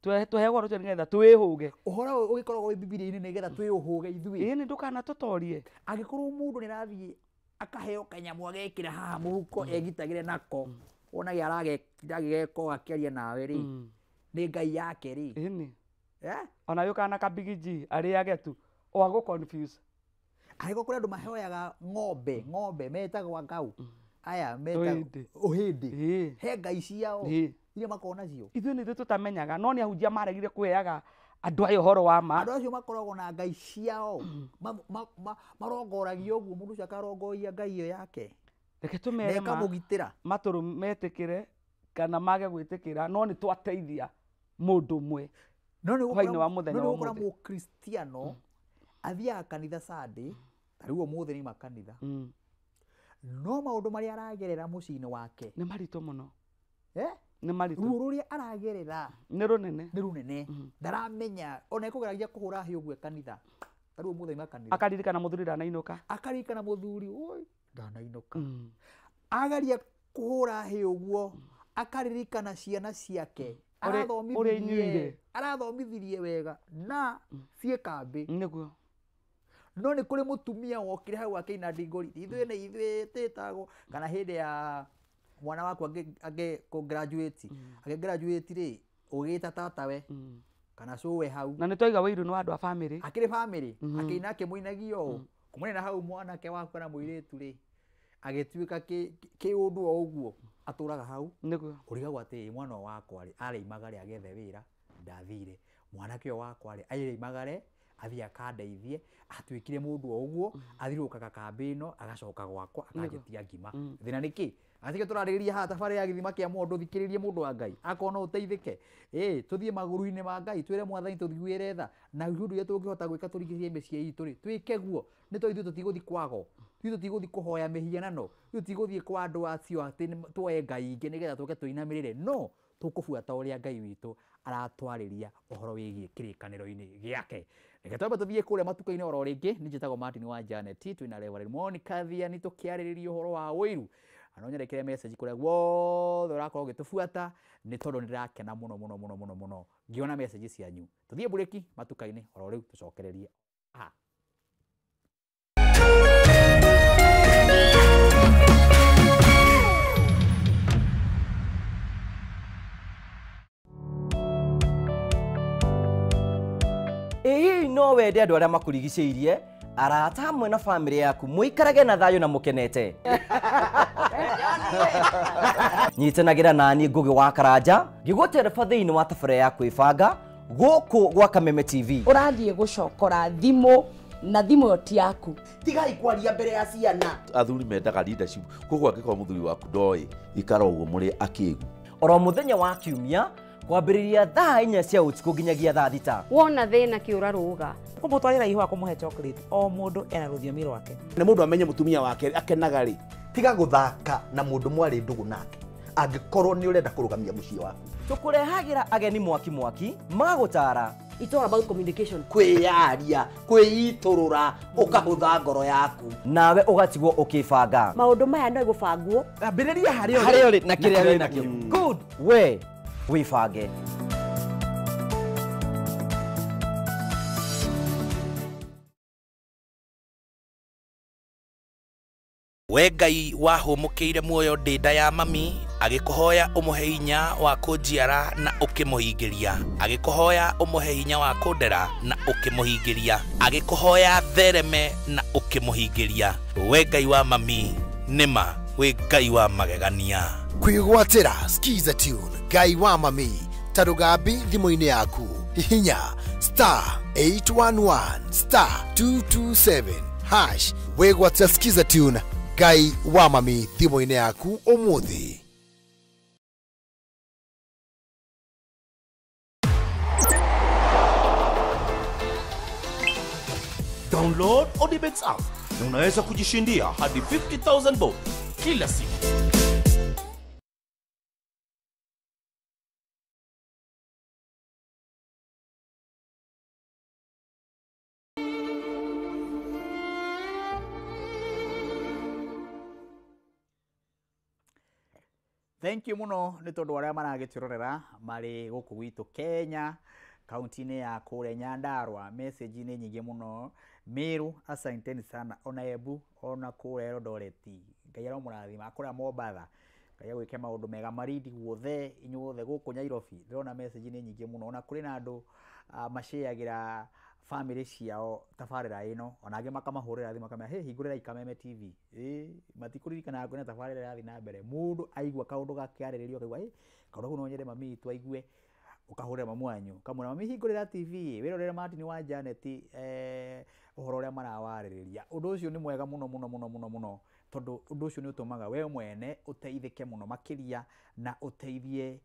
Tũheagwo ũhoro ũcio nĩgetha twĩhũge. Ũhoro ũyũ ũgĩkoragwo wĩ Bibilia-inĩ nĩgetha twĩũhũge ithuĩ. Ĩĩ nĩ ndũkanatũtorie. Angĩkorwo mũndũ nĩ arathiĩ akaheo kanyamũ agekĩra haha mũhuko egitagĩre nako, wonage aragegeka akĩaria nawe rĩ, nĩ Ngai yake rĩ. Ĩni. Eh? Ona yũkaga na kabigiji arĩage tu o agũ confuse. Angĩkorwo kũrĩ andũ mahoyaga ng'ombe, ng'ombe metagwo ngau. Aya metagwo ũhĩndĩ. He ngai ciao iria makoragwo nacio. Ithuĩ nĩ ithuĩ tũtamenyaga, no nĩ ahunjia maregire kũheaga andũ aya ũhoro wa ma. Andũ acio makoragwo na ngai ciao. Marongoragia ũguo, mũndũ ũcio akarongoria ngai ĩyo yake. Reke tũmere ma. Ĩkamũgitĩra. Matũrũ metĩkĩre kana mage gwĩtĩkĩra, no nĩ twateithia mũndũ ũmwe. No nĩ ũgũkora mũkristiano athiaga kanitha Sunday, ta rĩu ũmũthĩ nĩ makanitha. No maũndũ marĩa aragerera mũciĩ-inĩ wake nĩ maritũ mũno. Nĩ maritũ. Ruo rũrĩa aragerera nĩ rũnene. Nĩ rũnene. Ndaramenya ona ekũgeragia kũhũra hĩ ũguo kanitha. Ta rĩu ũmũthĩ nĩ makanitha. Akaririkana mũthuri ndanainũka. Akaririkana mũthuri, oi ndanainũka. Agaria kũhũra hĩ ũguo, akaririkana ciana ciake. Arathomithirie wega na ciĩ kambĩ. Nĩguo. No nĩ kũrĩ mũtumia wokire hau akĩina ndingũri, ithuĩ nĩ ithuĩ tĩtagwo, kana hĩndĩ ya mwana waku angĩ kũ graduate, angĩ graduate rĩ, ũgĩta tatawe kana cũwe hau. Na nĩ twaiga wĩiru nĩ wa andũ a bamĩrĩ. Akĩrĩ bamĩrĩ, akĩina akĩmũinagia ũũ. Kumana na hau mwanake waku kana mũirĩtu rĩ, agĩtuĩka kĩũndũ o ũguo, atũraga hau. Nĩguo. Ũrigagwo atĩ mwana wakwa rĩ, areimagare agethe wĩra, ndathire. Mwanake ũyũ wakwa rĩ, areimagare athiĩ akandeithie, atuĩkire mũndũ o ũguo, athiũrũrũkaga kambĩ ĩno, agacoka gwakwa, akanjĩtia ngima. Thĩna nĩ kĩ? Atikĩ tũrarĩrĩria haha tabarĩra ya gĩthima kĩa mũndũ, thikĩrĩrie mũndũ wa Ngai, akorwo no ũteithĩke. Ĩĩ, tũthiĩ magũrũ-inĩ ma Ngai, twĩre Mwathani tũthuĩre tha, na ũndũ ũrĩa tũngĩhota gwĩka tũrigicĩrie mĩciĩ itũ rĩ, twĩke guo. Nĩ tondũ ithuĩ tũtigũthiĩ kwago, ithuĩ tũtigũthiĩ kũhoya mĩhianano, ithuĩ tũtigũthiĩ kwa andũ acio atĩ tuoe ngai ingĩ nĩgetha tũke tũinamĩrĩre. No tũkũbuata ũrĩa Ngai witũ aratwarĩria ũhoro wĩgiĩ kĩrĩkanĩro-inĩ gĩake. Reke twambe tũthiĩ kũrĩa matuka-inĩ oro rĩngĩ. Niĩ njĩtagwo Martin wa Janet, twĩna Reverend Monica Thiani tũkĩarĩrĩria ũhoro wa ũiru. Na no nyerekere message kũrĩa guothe ũrakorwo ũgĩtũbuata, nĩ tondũ nĩ ndĩrakena mũno mũno mũno mũno mũno ngĩona message cianyu. Tũthiĩ mburĩki matuka-inĩ oro rĩu tũcokererie. Aha. Ĩĩ no wende andũ arĩa makũrigicĩirie, arata hamwe na bamĩrĩ yaku mũikarage na thayũ na mũkenete. Nyitanagĩra nani Ngũgĩ wa Karanja ngĩgũtereba thĩinĩ wa tabarĩra ya kwĩbanga gũkũ gwa Kameme TV. Ũrathiĩ gũcokora thimũ na thimũ ĩyo ti yaku. Tigai kwaria mbere ya ciana. Athuri mendaga leadership, koguo angĩkorwo mũthuri waku ndoĩ, ikara ũguo mũrĩ akĩgu. Oro mũthenya wa kiumia kwambĩrĩria thaa 4 cia ũtukũ nginyagia thaa 6. Wona thĩna kĩũra rũga. Kũmũtwarĩra ihũa kũmũhe chocolate, o mũndũ ena rũthiomi rwake. Nĩ mũndũ amenye mũtumia wake akenaga rĩ. Tiga gũthaka na mũndũ mwarĩ ndũgũ nake angĩkorwo nĩ ũrenda kũrũgamia mũciĩ waku. Tũkũrehagĩra ageni mwaki mwaki magũtara. It's all about communication. Kwĩyaria, kwĩitũrũra, ũkahũtha ngoro yaku. Nawe ũgatigwo ũkĩbanga. Maũndũ maya no gũbangwo. Ambĩrĩria harĩa ũrĩ na kĩrĩa wĩ nakĩo. Good. We wĩbange. We Ngai wahũmũkĩire muoyo ndĩ nda ya mami, agĩkũhoya ũmũhe hinya wa kũnjiara na ũkĩmũhingĩria, agĩkũhoya ũmũhe hinya wa kũndera na ũkĩmũhingĩria, agĩkũhoya thereme na ũkĩmũhingĩria. We Ngai wa mami, nĩma wĩ Ngai wa magegania. Kwĩgwatĩra Skiza Tune Ngai wa mami tarugambi thimũ-inĩ yaku, hihinya star 811 star 227 hash wĩgwatĩra Skiza Tune Ngai wa mami thimũ-inĩ yaku ũmũthĩ. Download Odibets app na unaweza kujishindia hadi 50,000 bob kila siku. Thank you muno nĩ tondũ arĩa maragĩtwĩrorera marĩ gũkũ gwitũ Kenya, kaunti-inĩ ya kũrĩa Nyandarua. Message nĩ nyingĩ mũno. Meru, asanteni sana, ona Embu, ona kũrĩa Eldoret, Ngai aromũrathima. Kũrĩa Mombatha, Ngai agwĩke maũndũ mega. Marindi guothe, inyuothe gũkũ Nairobi, ndĩrona message nĩ nyingĩ mũno. Ona kũrĩ na andũ maciagĩra family ciao tabarĩra ĩno, ona angĩ makamahũrĩra thimũ makamera, hey, hingũrĩrai Kameme TV. Matikũririkanaga kwĩna tabarĩra ĩrathiĩ na mbere. Mũndũ aigua kaũndũ gakĩarĩrĩrio akaigua, hey, kaũndũ kau no nyende mami witũ aigue, ũkahũrĩra mamu wanyu ũkamwĩra, mami hingũrĩra TV wĩrorere Martin wa Janet ũhoro ũrĩa marawarĩrĩria. Ũndũ ũcio nĩ mwega mũno mũno mũno mũno mũno, tondũ ũndũ ũcio nĩ ũtũmaga we mwene ũteithĩke mũno makĩria, na ũteithie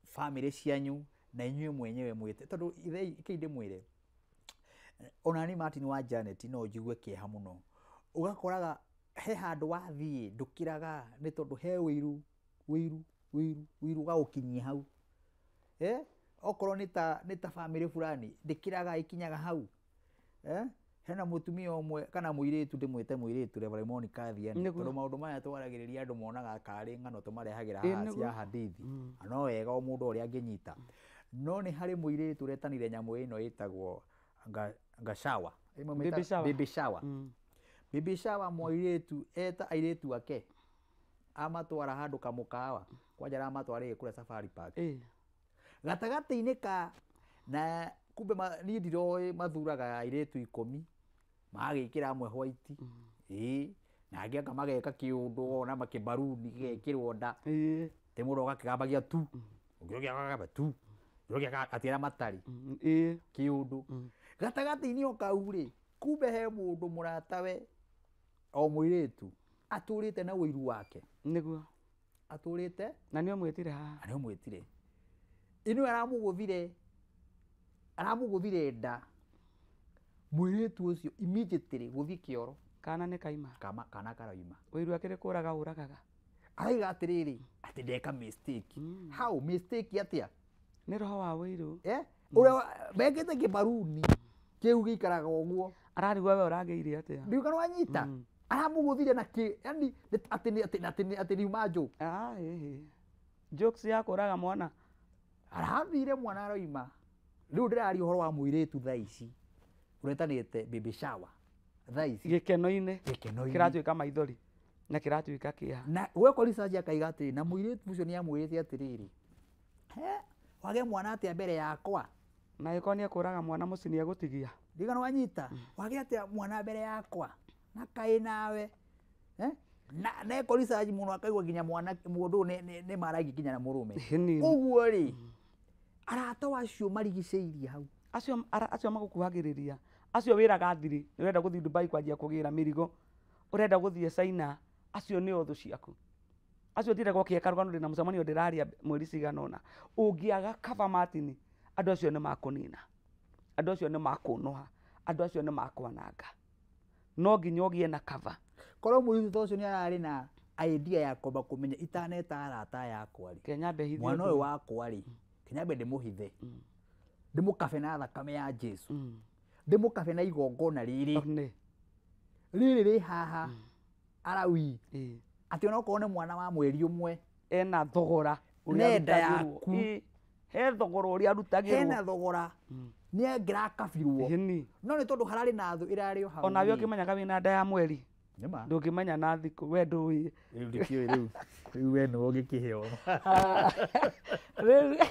family cianyu na inyuĩ mwenyewe mwĩte. Tondũ kĩi ndĩmwĩre, ona ni Martin wa Janet no njigue kĩeha mũno. Ũgakoraga he handũ wathiĩ ndũkĩraga nĩ tondũ he ũiru ũiru ũiru ũiru ũgagũkinyia hau. Okorwo nĩ ta family fulani ndĩkĩraga ĩkinyaga hau. Hena mũtumia ũmwe kana mũirĩtu, ndĩmwĩte mũirĩtu, Reverend Monica Thiani, tondũ maũndũ maya twaragĩrĩria andũ monaga karĩ ng'ano tũmarehagĩra haha cia hadithi, no wega o mũndũ ũrĩa angĩnyita. No nĩ harĩ mũirĩtu ũretanire nyamũ ĩno ĩtagwo ngashawa, baby shower. Baby shower, mũirĩtu eta airĩtu ake amatwara handũ kamũkawa, kwanja aramatwarĩte kũrĩa Safari Park gatagatĩ-inĩ ka na kumbe niĩ ndiroĩ mathuraga airĩtu 10 magagĩkĩra amwe white, na angĩ anga mageka kĩũndũ ona makĩbaruni gĩgekĩrwo nda, tĩ mũndũ ũgakĩgambagia tu ũngĩ ũgakĩgamba tu ũngĩ atĩ arĩa matarĩ kĩũndũ gatagatĩ-inĩ o kau rĩ, kumbe he mũndũ mũratawe o mũirĩtu atũrĩte na ũiru wake. Nĩguo atũrĩte na nĩ ũmwĩtire haha, na nĩ ũmwĩtire ĩno aramũgũthire nda mũirĩtu ũcio immediately gũthiĩ kĩoro, kana nĩ kaima, kana karoima. Ũiru akĩrĩ kũraga ũragaga. Araiga atĩrĩrĩ, atĩ ndeka mistake. How mistake atĩa? Nĩ roho wa ũiru. Ũrĩa mekĩte kĩbaruni kĩu gĩikaraga ũguo, ararigwo we ũragĩire atĩa, ndiũ kana wanyita, aramũgũthire na kĩ, yani atĩ riuma joke. Jokes ya kũraga mwana. Arathire mwana aroima. Rĩu ndĩraria ũhoro wa mũirĩtu thaa ici ũretanĩte baby shower thaa ici, gĩkeno-inĩ kĩratuĩka maithori na kĩratuĩka kĩeha. Na gwekwo research akaiga atĩrĩ, na mũirĩtu ũcio nĩ amwĩrĩte atĩrĩrĩ, wage mwana atĩa mbere yakwa, na ĩkorwo nĩ ekũraga mwana mũciĩ nĩ egũtigia, ndigana wanyita, wage atĩa mwana mbere yakwa na kaĩ nawe. Na eko research mũno akaigua nginya mwana mũndũ nĩ maragia nginya na mũrũme. Ũguo rĩ, arata acio marigicĩirie hau, acio magũkuhagĩrĩria, acio wĩraga thiri ũrenda gũthiĩ Dubai kwanjia kũgĩra mĩrigo, ũrenda gũthiĩ China, acio nĩo thũ ciaku. Acio ũtindaga ũkĩeka rũgano ndĩna mũcemanio ndĩraria mweri cigana ũna, ũngĩaga cover Martin, andũ acio nĩ makũnina, andũ acio nĩ makũnũha, andũ acio nĩ makwananga. No nginya ũgĩe na cover. Korwo mũirĩtu ta ũcio nĩ ararĩ na idea ya kwamba kũmenya itaneta arata yakwa rĩ, mwana ũyũ wakwa rĩ, kinyambe ndĩmũhithe, ndĩmũkabe na thakame ya Jesu, ndĩmũkabe na igongona rĩrĩ rĩrĩ rĩ haha arawi, atĩ onokorwo nĩ mwana wa mweri ũmwe ena thogora nenda yaku, he thogora ũrĩa arutagĩrwo, hena thogora nĩ angĩrakabirwo, no nĩ tondũ hararĩ na thũ ĩrarĩ o hau. Onawe ũkĩmenyaga wĩna nda ya mweri, ndũngĩmenya na thikũ, we ndũĩ. Rĩu ndikĩũĩ rĩu, rĩu we nĩwe ũngĩkĩheo. Rĩu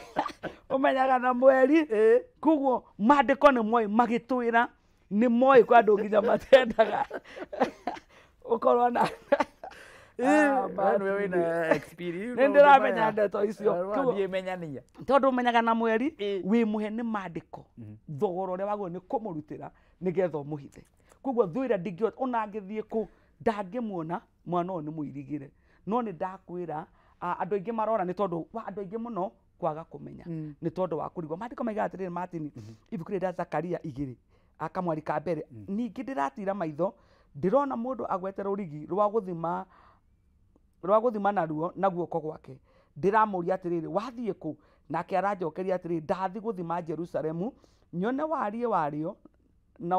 ũmenyaga na mweri. Koguo maandĩko nĩ moĩ magĩtwĩra, nĩ moĩ kwa andũ nginya matendaga ũkorwo na nĩ ndĩramenya ndeto icio, tondũ ũmenyaga na mweri wĩ mũhe nĩ maandĩko thogora ũrĩa wagĩrĩirwo nĩ kũmũrutĩra nĩgetha ũmũhithe. Koguo thũ ĩrĩa ndingĩhota ona angĩthiĩ kũ ndangĩmuona, mwana ũyũ nĩ mũirigĩre. No nĩ ndakwĩra andũ aingĩ marora nĩ tondũ wa andũ aingĩ mũno kwaga kũmenya, nĩ tondũ wa kũrigwo. Maandĩko maigaga atĩrĩrĩ Martin, ibuku rĩrĩa rĩa Zakaria 2 akamwari ka mbere, ningĩ ndĩratira maitho ndĩrona mũndũ agwete rũrigi rwa gũthima naruo na guoko gwake, ndĩramũria atĩrĩrĩ, wathiĩ kũ? Nake aranjokeria atĩrĩrĩ, ndathiĩ gũthima Jerusalemu nyone wariĩ warĩo na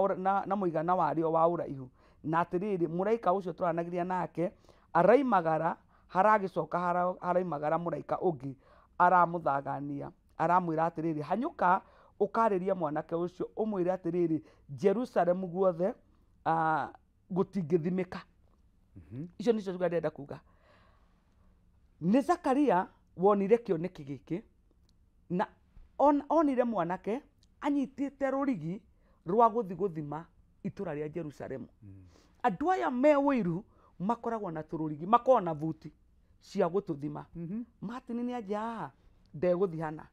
mũigana warĩo wa ũraihu. Na atĩrĩrĩ, mũraika ũcio twaranagĩria nake araimagara Haragĩcoka haraimagara mũraika ũngĩ aramũthagania aramwĩra atĩrĩrĩ, hanyũka ũkarĩrie mwanake ũcio ũmwĩre atĩrĩrĩ, Jerusalemu guothe gũtingĩthimĩka. Icio nĩcio ciugo ndĩrenda kuga. Nĩ Zakaria wonire kĩoneki gĩkĩ na onire mwanake anyitĩte rũrigi rwa gũthiĩ gũthima itũra rĩa Jerusalemu. Andũ aya me ũiru makoragwo na tũrũrigi, makoragwo na buti cia gũtũthima. Martin nĩ anjia haha ndegũthiĩ hana,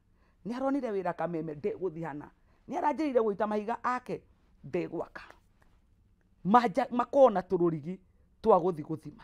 nĩ aronire wĩra Kameme ndegũthiĩ hana, nĩ aranjĩrĩire gũita mahiga ake ndegwaka. Makoragwo na tũrũrigi twa gũthiĩ gũthima.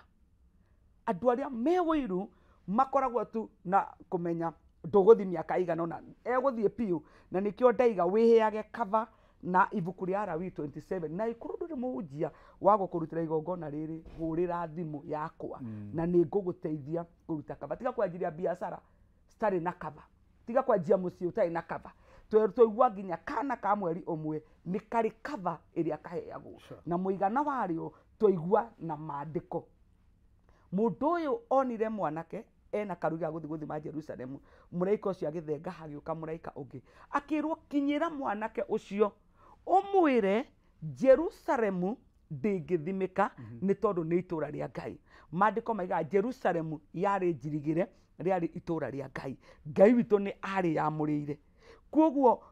Andũ arĩa me ũiru makoragwo tu na kũmenya ndũgũthiĩ mĩaka ĩigana ũna, egũthiĩ biũ. Na nĩkĩo ndaiga wĩheage cover na ibuku rĩa Alawii 27 na ikorwo ndũrĩ mũhunjia wa gũkũrutĩra igongona rĩrĩ, hũrĩra thimũ yakwa na nĩ ngũgũteithia kũruta cover. Tiga kwanjiria biacara citarĩ na cover, tiga kwanjia mũciĩ ũtarĩ na cover. Twaigua nginya kana ka mweri ũmwe nĩ karĩ cover ĩrĩa kaheagwo na mũigana warĩo twaigua na maandĩko. Mũndũ ũyũ onire mwanake ena karuga gũthiĩ gũthima Jerusalemu, mũraika ũcio agĩthenga, hagĩũka mũraika ũngĩ akĩrwo, kinyĩra mwanake ũcio ũmwĩre Jerusalemu ndĩngĩthimĩka nĩ tondũ nĩ itũra rĩa Ngai. Maandĩko maigaga Jerusalemu yarĩ njirigĩre, rĩarĩ itũra rĩa Ngai. Ngai witũ nĩ arĩamũrĩire. Koguo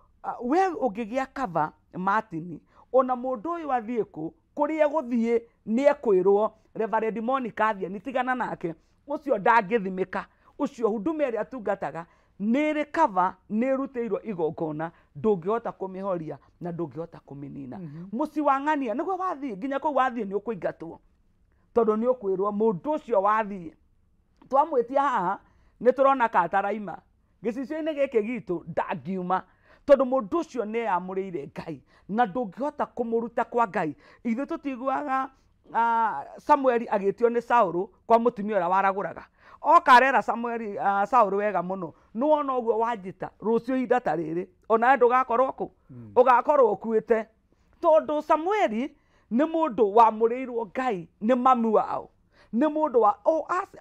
we ũngĩgĩa cover Martin, ona mũndũ ũyũ athiĩ kũ kũrĩa egũthiĩ nĩ ekwĩrwo Reverend Monica athiĩ tigana nake, ũcio ndangĩthimĩka, ũcio huduma ĩrĩa atungataga nĩ ĩrĩ cover, nĩ ĩrutĩirwo igongona, ndũngĩhota kũmĩhoria na ndũngĩhota kũmĩnina. Mũciĩ wa ng'ania nĩguo wathiĩ nginya kũu wathiĩ nĩ ũkũingatwo, tondũ nĩ ũkwĩrwo mũndũ ũcio wathiĩ twamwĩtia haha nĩ tũrona ka ataraima gĩcicio-inĩ gĩkĩ gitũ ndangiuma, tondũ mũndũ ũcio nĩ eyamũrĩire Ngai na ndũngĩhota kũmũruta kwa Ngai. Ithuĩ tũtiguaga Samueli agĩtio nĩ Saũlũ kwa mũtumia ũrĩa waragũraga, oka arera Samueli Saũlũ wega mũno, nĩwona ũguo wanjĩta rũciũ ihinda ta rĩrĩ onawe ndũgakorwo kũ, ũgakorwo ũkuĩte. Tondũ Samueli nĩ mũndũ wamũrĩirwo Ngai nĩ mamu wao, nĩ mũndũ wa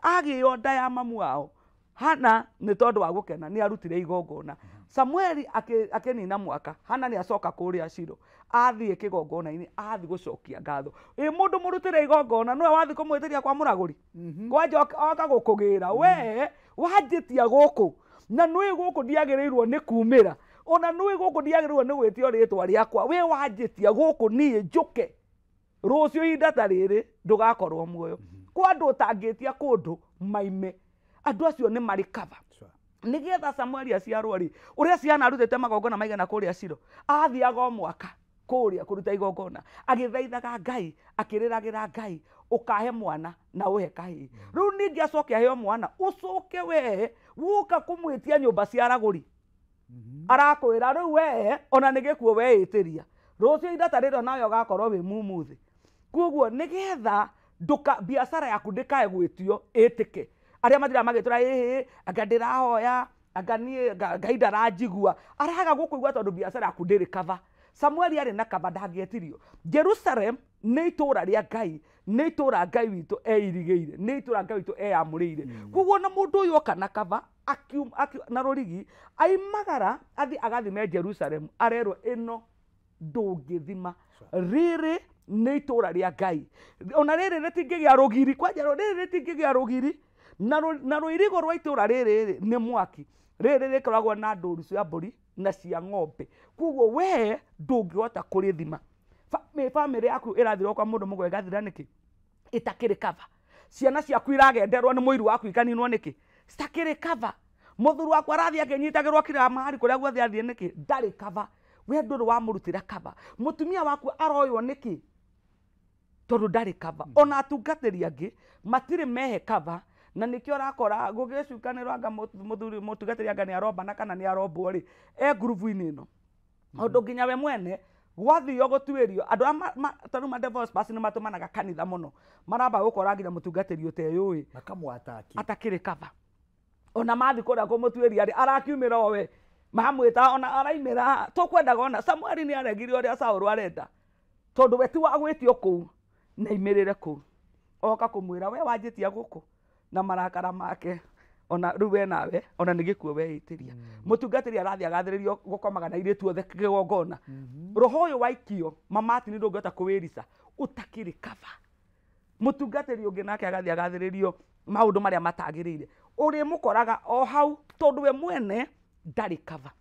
agĩo nda ya mamu wao. Hana nĩ tondũ wa gũkena nĩ arutire igongona. Samueli akĩnina mwaka, Hana nĩ acoka kũrĩa Shilo, athiĩ kĩgongona-inĩ, athiĩ gũcokia ngatho. Ĩ mũndũ mũrutĩre igongona nĩwe wathiĩ kũmwĩtĩria kwa mũragũri, kwanja oka gũkũgĩra we wanjĩtia gũkũ na nĩũĩ gũkũ ndiagĩrĩirwo nĩ kumĩra, ona nĩũĩ gũkũ ndiagĩrĩirwo nĩ gwĩtio rĩtwa rĩakwa, we wanjĩtia gũkũ niĩ njũke rũciũ ihinda ta rĩrĩ ndũgakorwo muoyo. Kwa andũ ũtangĩtia kũndũ maime, andũ acio nĩ marĩ cover. Nĩgetha Samueli aciarwo rĩ, ũrĩa ciana arutĩte magongona maigana kũrĩa Shilo, athiaga o mwaka kũrĩa kũruta igongona, agĩthaithaga Ngai, akĩrĩragĩra Ngai, ũkahe mwana na ũhe kahĩĩ. Rĩu ningĩ acoke aheo mwana, ũcoke we woka kũmwĩtia nyũmba cia aragũri, arakwĩra rĩu we ona nĩ gĩkuũ weĩtĩria, rũciũ ihinda ta rĩrĩ onawe ũgakorwo wĩ mumuthĩ. Koguo nĩgetha ndũka biacara yaku ndĩkae gwĩtio ĩtĩke, arĩa mathira magĩtũra ĩhĩ anga ndĩrahoya anga niĩ Ngai ndaranjigua, araga gũkũigua tondũ biacara yaku ndĩrĩ cover. Samueli arĩ na cover ndangĩetirio. Jerusalem nĩ itũra rĩa Ngai, nĩ itũra Ngai witũ eirigĩire, nĩ itũra Ngai witũ eyamũrĩire. Koguo na mũndũ ũyũ oka na cover na rũrigi aimagara athiĩ agathime Jerusalem, arerwo ĩno ndũngĩthima, rĩrĩ nĩ itũra rĩa Ngai, ona rĩrĩ rĩtingĩgĩa rũgiri, kwanja rĩrĩ rĩtingĩgĩa rũgiri, na rũirigo rwa itũra rĩrĩ nĩ mwaki, rĩrĩ rĩkoragwo na ndũru cia mbũri na cia ng'ombe, koguo we ndũngĩhota kũrĩthima. Bamĩrĩ yaku ĩrathirwo kwa mũndũ mũgwe ĩgathira nĩkĩ? Ĩtakĩrĩ cover. Ciana ciaku iragenderwo nĩ mũiru waku ikaninwo nĩkĩ? Citakĩrĩ cover. Mũthuri waku arathiĩ akĩnyitagĩrwo kira mahali kũrĩa guothe athiĩ nĩkĩ? Ndarĩ cover. We ndũrĩ wamũrutĩra cover. Mũtumia waku aroywo nĩkĩ? Tondũ ndarĩ cover. Ona atungatĩri angĩ matirĩ mehe cover, na nĩkĩo ũrakora gũgĩcukanĩrwo anga mũthuri mũtungatĩri anga nĩ arombana kana nĩ arombwo rĩ, e ngurubu-inĩ ĩno. Tondũ nginya we mwene gwathio gũtuĩrio andũ arĩa tarĩu ma divorce basi nĩ matũmanaga kanitha mũno, maramba gũkora nginya mũtungatĩri ũteyũĩ makamwataki atakĩrĩ cover. Ona mathiĩ kũrĩa kũmũtuĩria rĩ, arakiumĩra o we mamwĩta ona araimĩra tũkwendaga ona Samueli nĩ aregire ũrĩa Saũlũ arenda, tondũ we ti wa gwĩtio kũu na aimĩrĩre kũu, oka kũmwĩra we wanjĩtia gũkũ na marakara make ona rĩu we nawe ona nĩ gĩkuũ weĩtĩria. Mũtungatĩri arathiĩ agathĩrĩrio gũkomaga na airĩtu othe kĩgongona. Roho ũyũ waikio mamati nĩ ndũngĩhota kũwĩrica ũtakĩrĩ kaba. Mũtungatĩri ũngĩ nake agathiĩ agathĩrĩrio maũndũ marĩa matagĩrĩire. Ũrĩmũkoraga o hau tondũ we mwene ndarĩ kaba.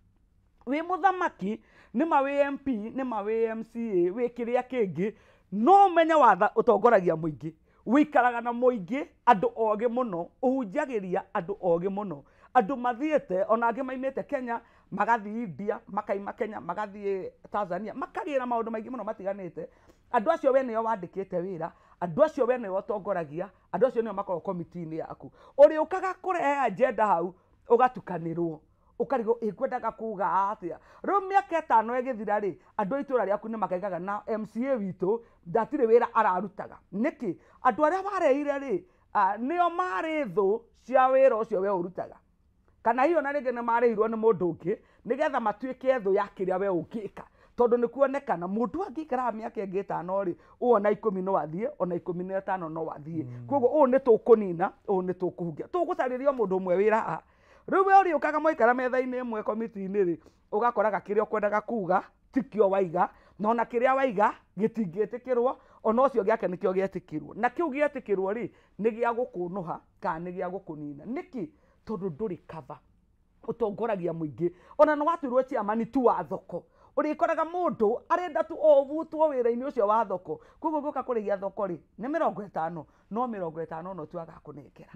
Wĩ mũthamaki nĩma wĩ MP nĩma wĩ MCA wĩ kĩrĩa kĩngĩ, no ũmenye watha ũtongoragia mũingĩ, wĩikaraga na mũingĩ, andũ ogĩ mũno, ũhunjagĩria andũ ogĩ mũno, andũ mathiĩte ona angĩ maimĩte Kenya magathiĩ India, makaima Kenya magathiĩ Tanzania, makagĩra maũndũ maingĩ mũno matiganĩte. Andũ acio we nĩo wandĩkĩte wĩra, andũ acio we nĩo ũtongoragia, andũ acio nĩo makoragwo komiti-inĩ yaku. Ũrĩũkaga kũrehe agenda hau ũgatukanĩrwo, ũkarigwo ĩkwendaga kuga atĩa. Rĩu mĩaka 5 ĩgĩthira rĩ, andũ a itũra rĩaku nĩ makaigaga na MCA witũ ndatirĩ wĩra ararutaga. Nĩkĩ? Andũ arĩa wareire rĩ, nĩo marĩ thũ cia wĩra ũcio we ũrutaga, kana hiyo na rĩngĩ nĩ marĩhirwo nĩ mũndũ ũngĩ nĩgetha matuĩke thũ ya kĩrĩa we ũngĩka, tondũ nĩ kuonekana mũndũ angĩikaraga mĩaka ĩngĩ 5 rĩ, ũũ ona 10 no athiĩ, ona 15 no athiĩ. Koguo ũũ nĩ tũkũnina, ũũ nĩ tũkũhukia, tũgũcarĩria mũndũ ũmwe wĩra haha. Rĩu we ũrĩũkaga mwaikara metha-inĩ ĩmwe komiti-inĩ rĩ, ũgakoraga kĩrĩa ũkwendaga kuga tikĩo waiga, na ona kĩrĩa waiga gĩtingĩtĩkĩrwo, ona ũcio gĩake nĩkĩo gĩetĩkĩrwo, na kĩu gĩetĩkĩrwo rĩ nĩ gĩa gũkũnũha kana nĩ gĩa gũkũnina. Nĩkĩ? Tondũ ndũrĩ kaba, ũtongoragia mũingĩ. Ona nĩ watuirwo chairman tu wa thoko, ũrĩkoraga mũndũ arenda tu o ũbutwo wĩra-inĩ ũcio wa thoko. Koguo ũgĩũka kũrĩhia thoko rĩ nĩ 50, no 50 no tu agakũnengera.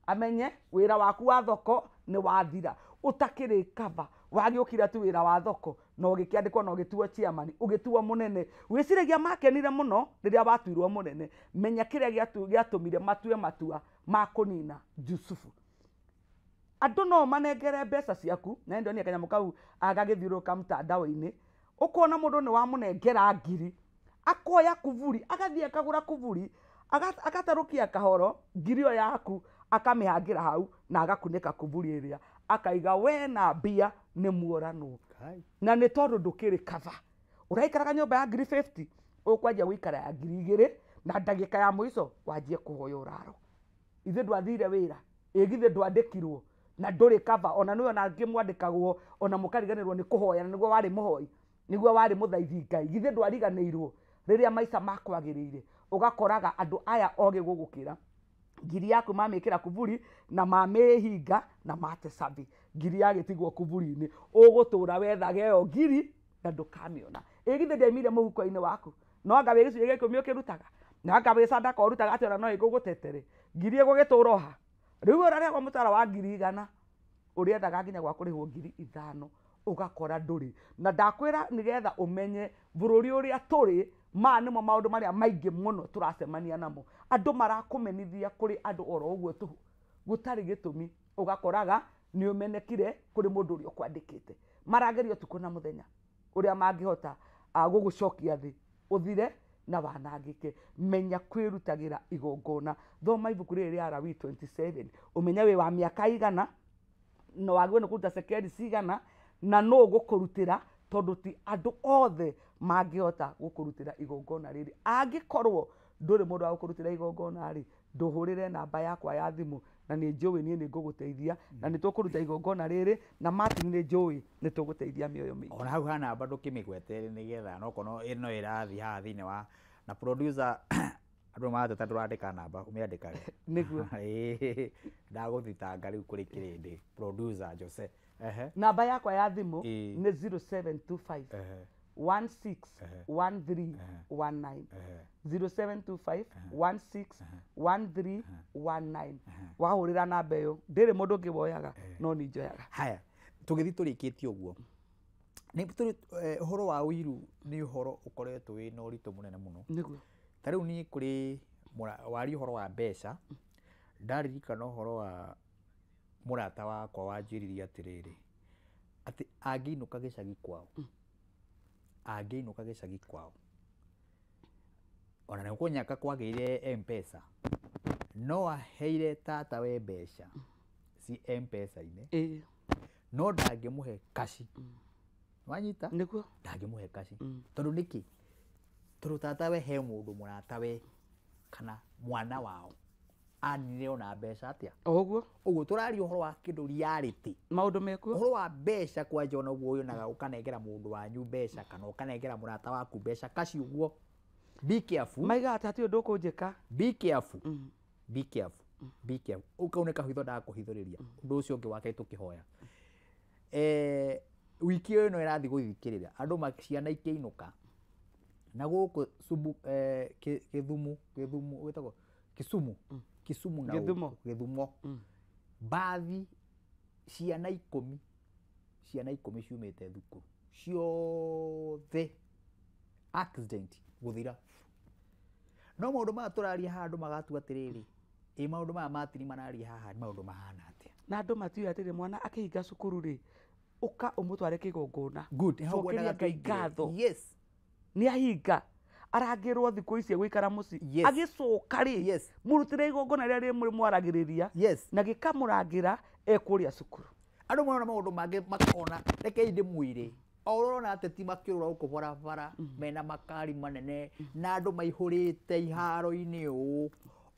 Amenye wĩra waku wa thoko nĩ wathira, ũtakĩrĩ kaba, wagĩũkira tu wĩra wa thoko na ũgĩkĩandĩkwo na ũgĩtuo chairman, ũgĩtuo mũnene. Wĩciragia makenire mũno rĩrĩa watuirwo mũnene. Menya kĩrĩa gĩatũmire matue matua ma kũnina Jusufu. Andũ no manengere mbeca ciaku, na ndonire kanyamũ kau agagĩthiũrũrũka mtandao-inĩ, ũkona mũndũ nĩ wamũnengera ngiri, akoya kuburi, agathiĩ akagũra kuburi, agatarũkia kahoro ngiri ĩyo yaku akamĩhangĩra hau na agakunĩka kuburi ĩrĩa, akaiga we na mbia nĩ muoranwo. Na nĩ tondũ ndũkĩrĩ kaba. Ũraikaraga nyũmba ya ngiri 50, ũkwanjia gũikara ya ngiri 2, na ndagĩka ya mũico wanjie kũhoya ũraro. Ithuĩ ndwathire wĩra, ĩ githĩ ndwandĩkirwo na ndũrĩ kaba. Ona nĩwe ona angĩ mwandĩkagwo ona mũkariganĩrwo nĩ kũhoya, na nĩguo warĩ mũhoi, nĩguo warĩ mũthaithi Ngai, githĩ ndwariganĩirwo rĩrĩa maica makwagĩrĩire. Ũgakoraga andũ aya ogĩ gũgũkĩra, ngiri yaku mamĩkĩra kuburi na mamĩhinga na mate cabi, ngiri yagĩtigwo kuburi-inĩ, ũgũtũra wethage ĩyo ngiri na ndũkamĩona. Ĩ githĩ ndĩaimire mũhuko-inĩ waku, no anga wĩ gĩcunjĩ gĩa 10 ũkĩrutaga, na anga wĩ sadaka ũrutaga atĩ ona no ĩgũgũtetere, ngiri ĩgũgĩtũra o ha? Rĩu ũrarĩhagwo mũcara wa ngiri 100, ũrĩethaga nginya gwa kũrĩhwo ngiri 5, ũgakora ndũrĩ. Na ndakwĩra nĩgetha ũmenye bũrũri ũrĩa tũrĩ, maya nĩmo maũndũ marĩa maingĩ mũno tũracemania namo. Andũ marakũmenithia kũrĩ andũ oro ũguo tũhũ, gũtarĩ gĩtũmi. Ũgakoraga nĩ ũmenekire kũrĩ mũndũ ũrĩa ũkwandĩkĩte. Marageria ũtukũ na mũthenya ũrĩa mangĩhota gũgũcokia thĩ, ũthire na wanangĩke. Menya kwĩrutagĩra igongona. Thoma ibuku rĩrĩ rĩa Lawi 27, ũmenye wĩ wa mĩaka igana, na wagĩrĩirwo nĩ kũruta cekeri cigana, na nũ ũgũkũrutĩra, tondũ ti andũ othe mangĩhota gũkũrutĩra igongona rĩrĩ. Angĩkorwo ndũrĩ mũndũ wa gũkũrutĩra igongona rĩ, ndũhũrĩre namba yakwa ya thimũ, na nĩ njũĩ niĩ nĩ ngũgũteithia, na nĩ tũkũruta igongona rĩrĩ, na Martin nĩ njũĩ nĩ tũgũteithia mĩoyo mĩingĩ. Ona hau ha namba ndũkĩmĩgwete nĩgetha nokorwo ĩno ĩrathiĩ haha thĩinĩ wa na producer andũ marateta ndũrandĩka namba, ũmĩandĩkage. Nĩguo. Ndagũthitanga rĩu kũrĩ kĩrĩndĩ, producer Jose. Namba yakwa ya thimũ nĩ 0725 16 13 19, 0725 16 13 19. Wahũrĩra namba ĩyo, ndĩrĩ mũndũ ũngĩ woyaga, no niĩ njoyaga. Haya, tũgĩthiĩ tũrĩkĩtie ũguo, ũhoro wa ũiru nĩ ũhoro ũkoretwo wĩna ũritũ mũnene mũno. Nĩguo. Ta rĩu niĩ kũrĩ waria ũhoro wa mbeca, ndaririkana ũhoro wa mũrata wakwa wanjĩrire atĩrĩrĩ, atĩ angĩinũka gĩcagi kwao, angĩinũka gĩcagi kwao, ona nĩ kũnyaka kwagĩire M-Pesa, no aheire tata we mbeca ci M-Pesa-inĩ, no ndangĩmũhe kaci. Wanyita? Nĩguo. Ndangĩmũhe kaci. Tondũ nĩkĩ? Tondũ tata we he mũndũ mũrata we kana mwana wao Aninire ona mbeca atia? Ũguo. Ũguo tũraria ũhoro wa kĩndũ reality. Maũndũ mekuo. Ũhoro wa mbeca kwanja ona ũguo ũyonaga ũkanengera mũndũ wanyu mbeca kana ũkanengera mũrata waku mbeca kaci ũguo. Be careful. Maiga atĩ hatirĩ ũndũ ũkũnjĩka. Be careful. Be careful. Be careful. Ũkau nĩ kahitho ndakũhithũrĩria. Ũndũ ũcio ũngĩ wake tũkĩhoya. Wiki ĩno ĩrathiĩ gũthikĩrĩra andũ ciana ikĩinũka na gũkũ Gĩthumo wĩtagwo Kisumu Kisumu na Gĩthumo mbathi ciana ikũmi ciumĩte thukuru ciothe accident gũthira. No maũndũ maya tũraria haha andũ magatua atĩrĩrĩ, ĩ maũndũ maya matini mararia haha nĩ maũndũ mahana atĩa? Na andũ matiũĩ atĩrĩ mwana akĩhinga cukuru rĩ, ũka ũmũtware kĩgongona. Good. Cokeria Ngai ngatho. Yes. Nĩ ahinga arangĩrwo thikũ ici egũikara mũciĩ. Yes. Agĩcoka rĩ, yes, mũrutĩre igongona rĩrĩa mũrĩmwaragĩrĩria. Yes. Na gĩkamũrangĩra ekũrĩa cukuru. Andũ marona maũndũ mangĩ makona, rekei ndĩmwĩre o ũrona ateti makĩũrũra gũkũ barabara mena makari manene na andũ maihũrĩte iharo-inĩ ũũ,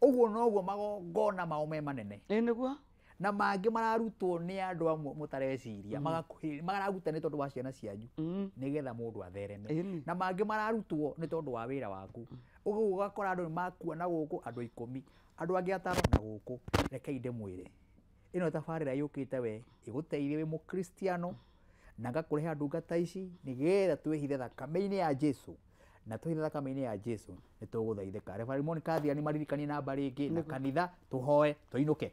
ũguo noguo magongona mao me manene. Ĩ nĩguo. Na mangĩ mararutwo nĩ andũ amwe mũtareciria, mararuta nĩ tondũ wa ciana cianyu nĩgetha mũndũ athereme, na mangĩ mararutwo nĩ tondũ wa wĩra waku. Ũguo ũgakora andũ nĩ makua na gũkũ andũ 10, andũ angĩ 5 na gũkũ. Rekei ndĩmwĩre ĩno tabarĩra yũkĩte we ĩgũteithie wĩ mũkristiano na ngakũrehe ndungata ici nĩgetha twĩhithe thakame-inĩ ya Jesu, na twĩhithe thakame-inĩ ya Jesu nĩ tũgũthaithĩka. Reverend Monica Thiani maririkanie namba rĩngĩ na kanitha tũhoe tũinũke.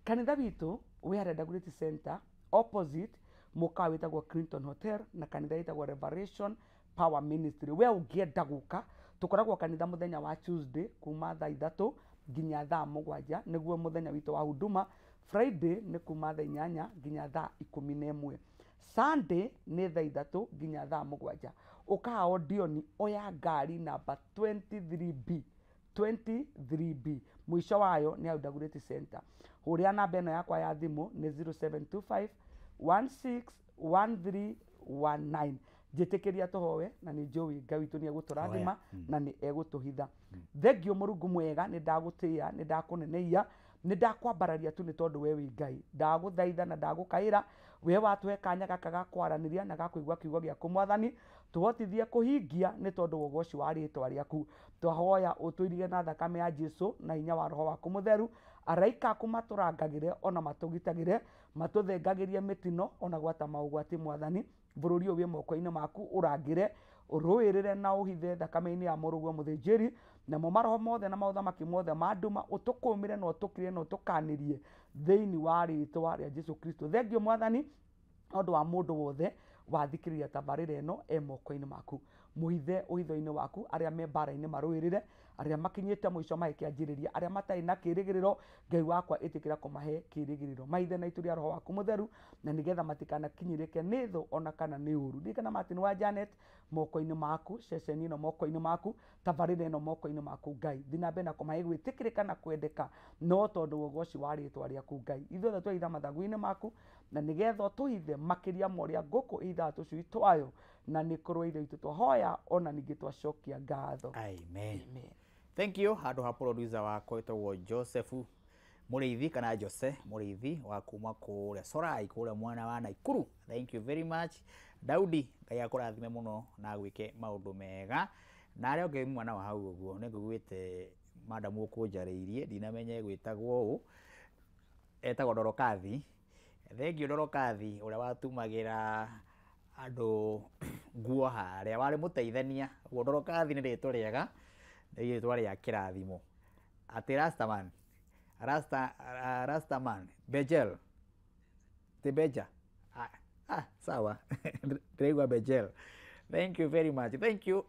Kanitha witũ wĩ harĩa Dagoretti Center opposite mũkawa wĩtagwo Clinton Hotel na kanitha wĩtagwo Revelation Power Ministry. We ũngĩenda gũka tũkoragwo kanitha mũthenya wa Tuesday kuma thaa 3 nginya thaa 7 nĩguo mũthenya witũ wa huduma. Friday nĩ kuma thaa 8 nginya thaa 11. Sunday nĩ thaa 3 nginya thaa 7. Ũkaha Odioni oya ngari namba 23B 23B mũico wayo nĩ hau Dagoretti Center. Hũrĩra namba ĩno yakwa ya thimũ nĩ 0725 161319. Njĩtĩkĩria tũhoe na nĩ njũĩ Ngai witũ nĩ egũtũrathima na nĩ egũtũhitha. Thengio Mũrungu mwega, nĩ ndagũtĩĩa, nĩ ndakũneneia, nĩ ndakwambararia tu nĩ tondũ we wĩ Ngai. Ndagũthaitha na ndagũkaĩra we watũhe kanya gaka ga kwaranĩria na ga kũigua kiugo gĩaku Mwathani, tũhotithie kũhingia nĩ tondũ wa ũgoci wa rĩtwa rĩaku. Twahoya ũtũirige na thakame ya Jesu na hinya wa Roho waku Mũtheru, araika aku matũrangagĩre ona matũgitagĩre, matũthengagĩrie mĩtino ona gwata maũgwati Mwathani. Bũrũri ũyũ wĩ moko-inĩ maku, ũrangĩre, ũrũĩrĩre na ũhithe thakame-inĩ ya mũrũguo mũthĩnjĩri, namo maroho mothe na maũthamaki mothe ma nduma ũtũkũmĩre na ũtũkire na ũtũkanĩrie thĩinĩ wa rĩtwa rĩa Jesu Kristo. Thengio Mwathani ũndũ wa mũndũ wothe wathikĩrĩria tabarĩra ĩno e moko-inĩ maku, mũhithe ũhitho-inĩ waku, arĩa me mbara-inĩ marũĩrĩre, arĩa makinyĩte mũico mahe kĩanjĩrĩria, arĩa matarĩ na kĩrĩgĩrĩro Ngai wakwa ĩtĩkĩra kũmahe kĩrĩgĩrĩro, mahithe na itu rĩa Roho waku Mũtheru, na nĩgetha matikanakinyĩrĩke nĩ thũ ona kana nĩ ũru. Ririkana Martin wa Janet moko-inĩ maku, ceceni ĩno moko-inĩ maku, tabarĩra ĩno moko-inĩ maku Ngai, thiĩ na mbere na kũmahe gwĩtĩkĩrĩka na kwendeka no tondũ wa ũgoci wa rĩtwa rĩaku Ngai. Ithuothe twahitha mathagu-inĩ maku na nĩgetha ũtũhithe makĩria ma ũrĩa ngũkũ ĩhithaga tũcui twayo, na nĩ kũrĩ Ithe witũ twahoya ona ningĩ twacokia ngatho. Amen. Amen. Thank you. Handũ ha producer wakwa wĩtagwo Joseph Mũrĩithi kana Jose Mũrĩithi wa kuma kũrĩa Sorai kũrĩa mwena wa Naikuru. Thank you very much. Daudi, Ngai akũrathime mũno na agwĩke maũndũ mega. Na arĩa ũngĩ mwana wa hau ũguo nĩ ngũiguĩte madam ũkũnjarĩirie ndinamenye gwĩtagwo ũũ, etagwo Dorokathi. Thank you Dorokathi ũrĩa watumagĩra andũ nguo harĩa warĩ mũteithania. Ũguo Dorokathi nĩ rĩtwa rĩega, nĩ rĩtwa rĩa kĩrathimo. Atĩ Rastaman, Rastaman, Bejel, ti Beja. Sawa. Ndĩraigua Bejel. Thank you very much. Thank you.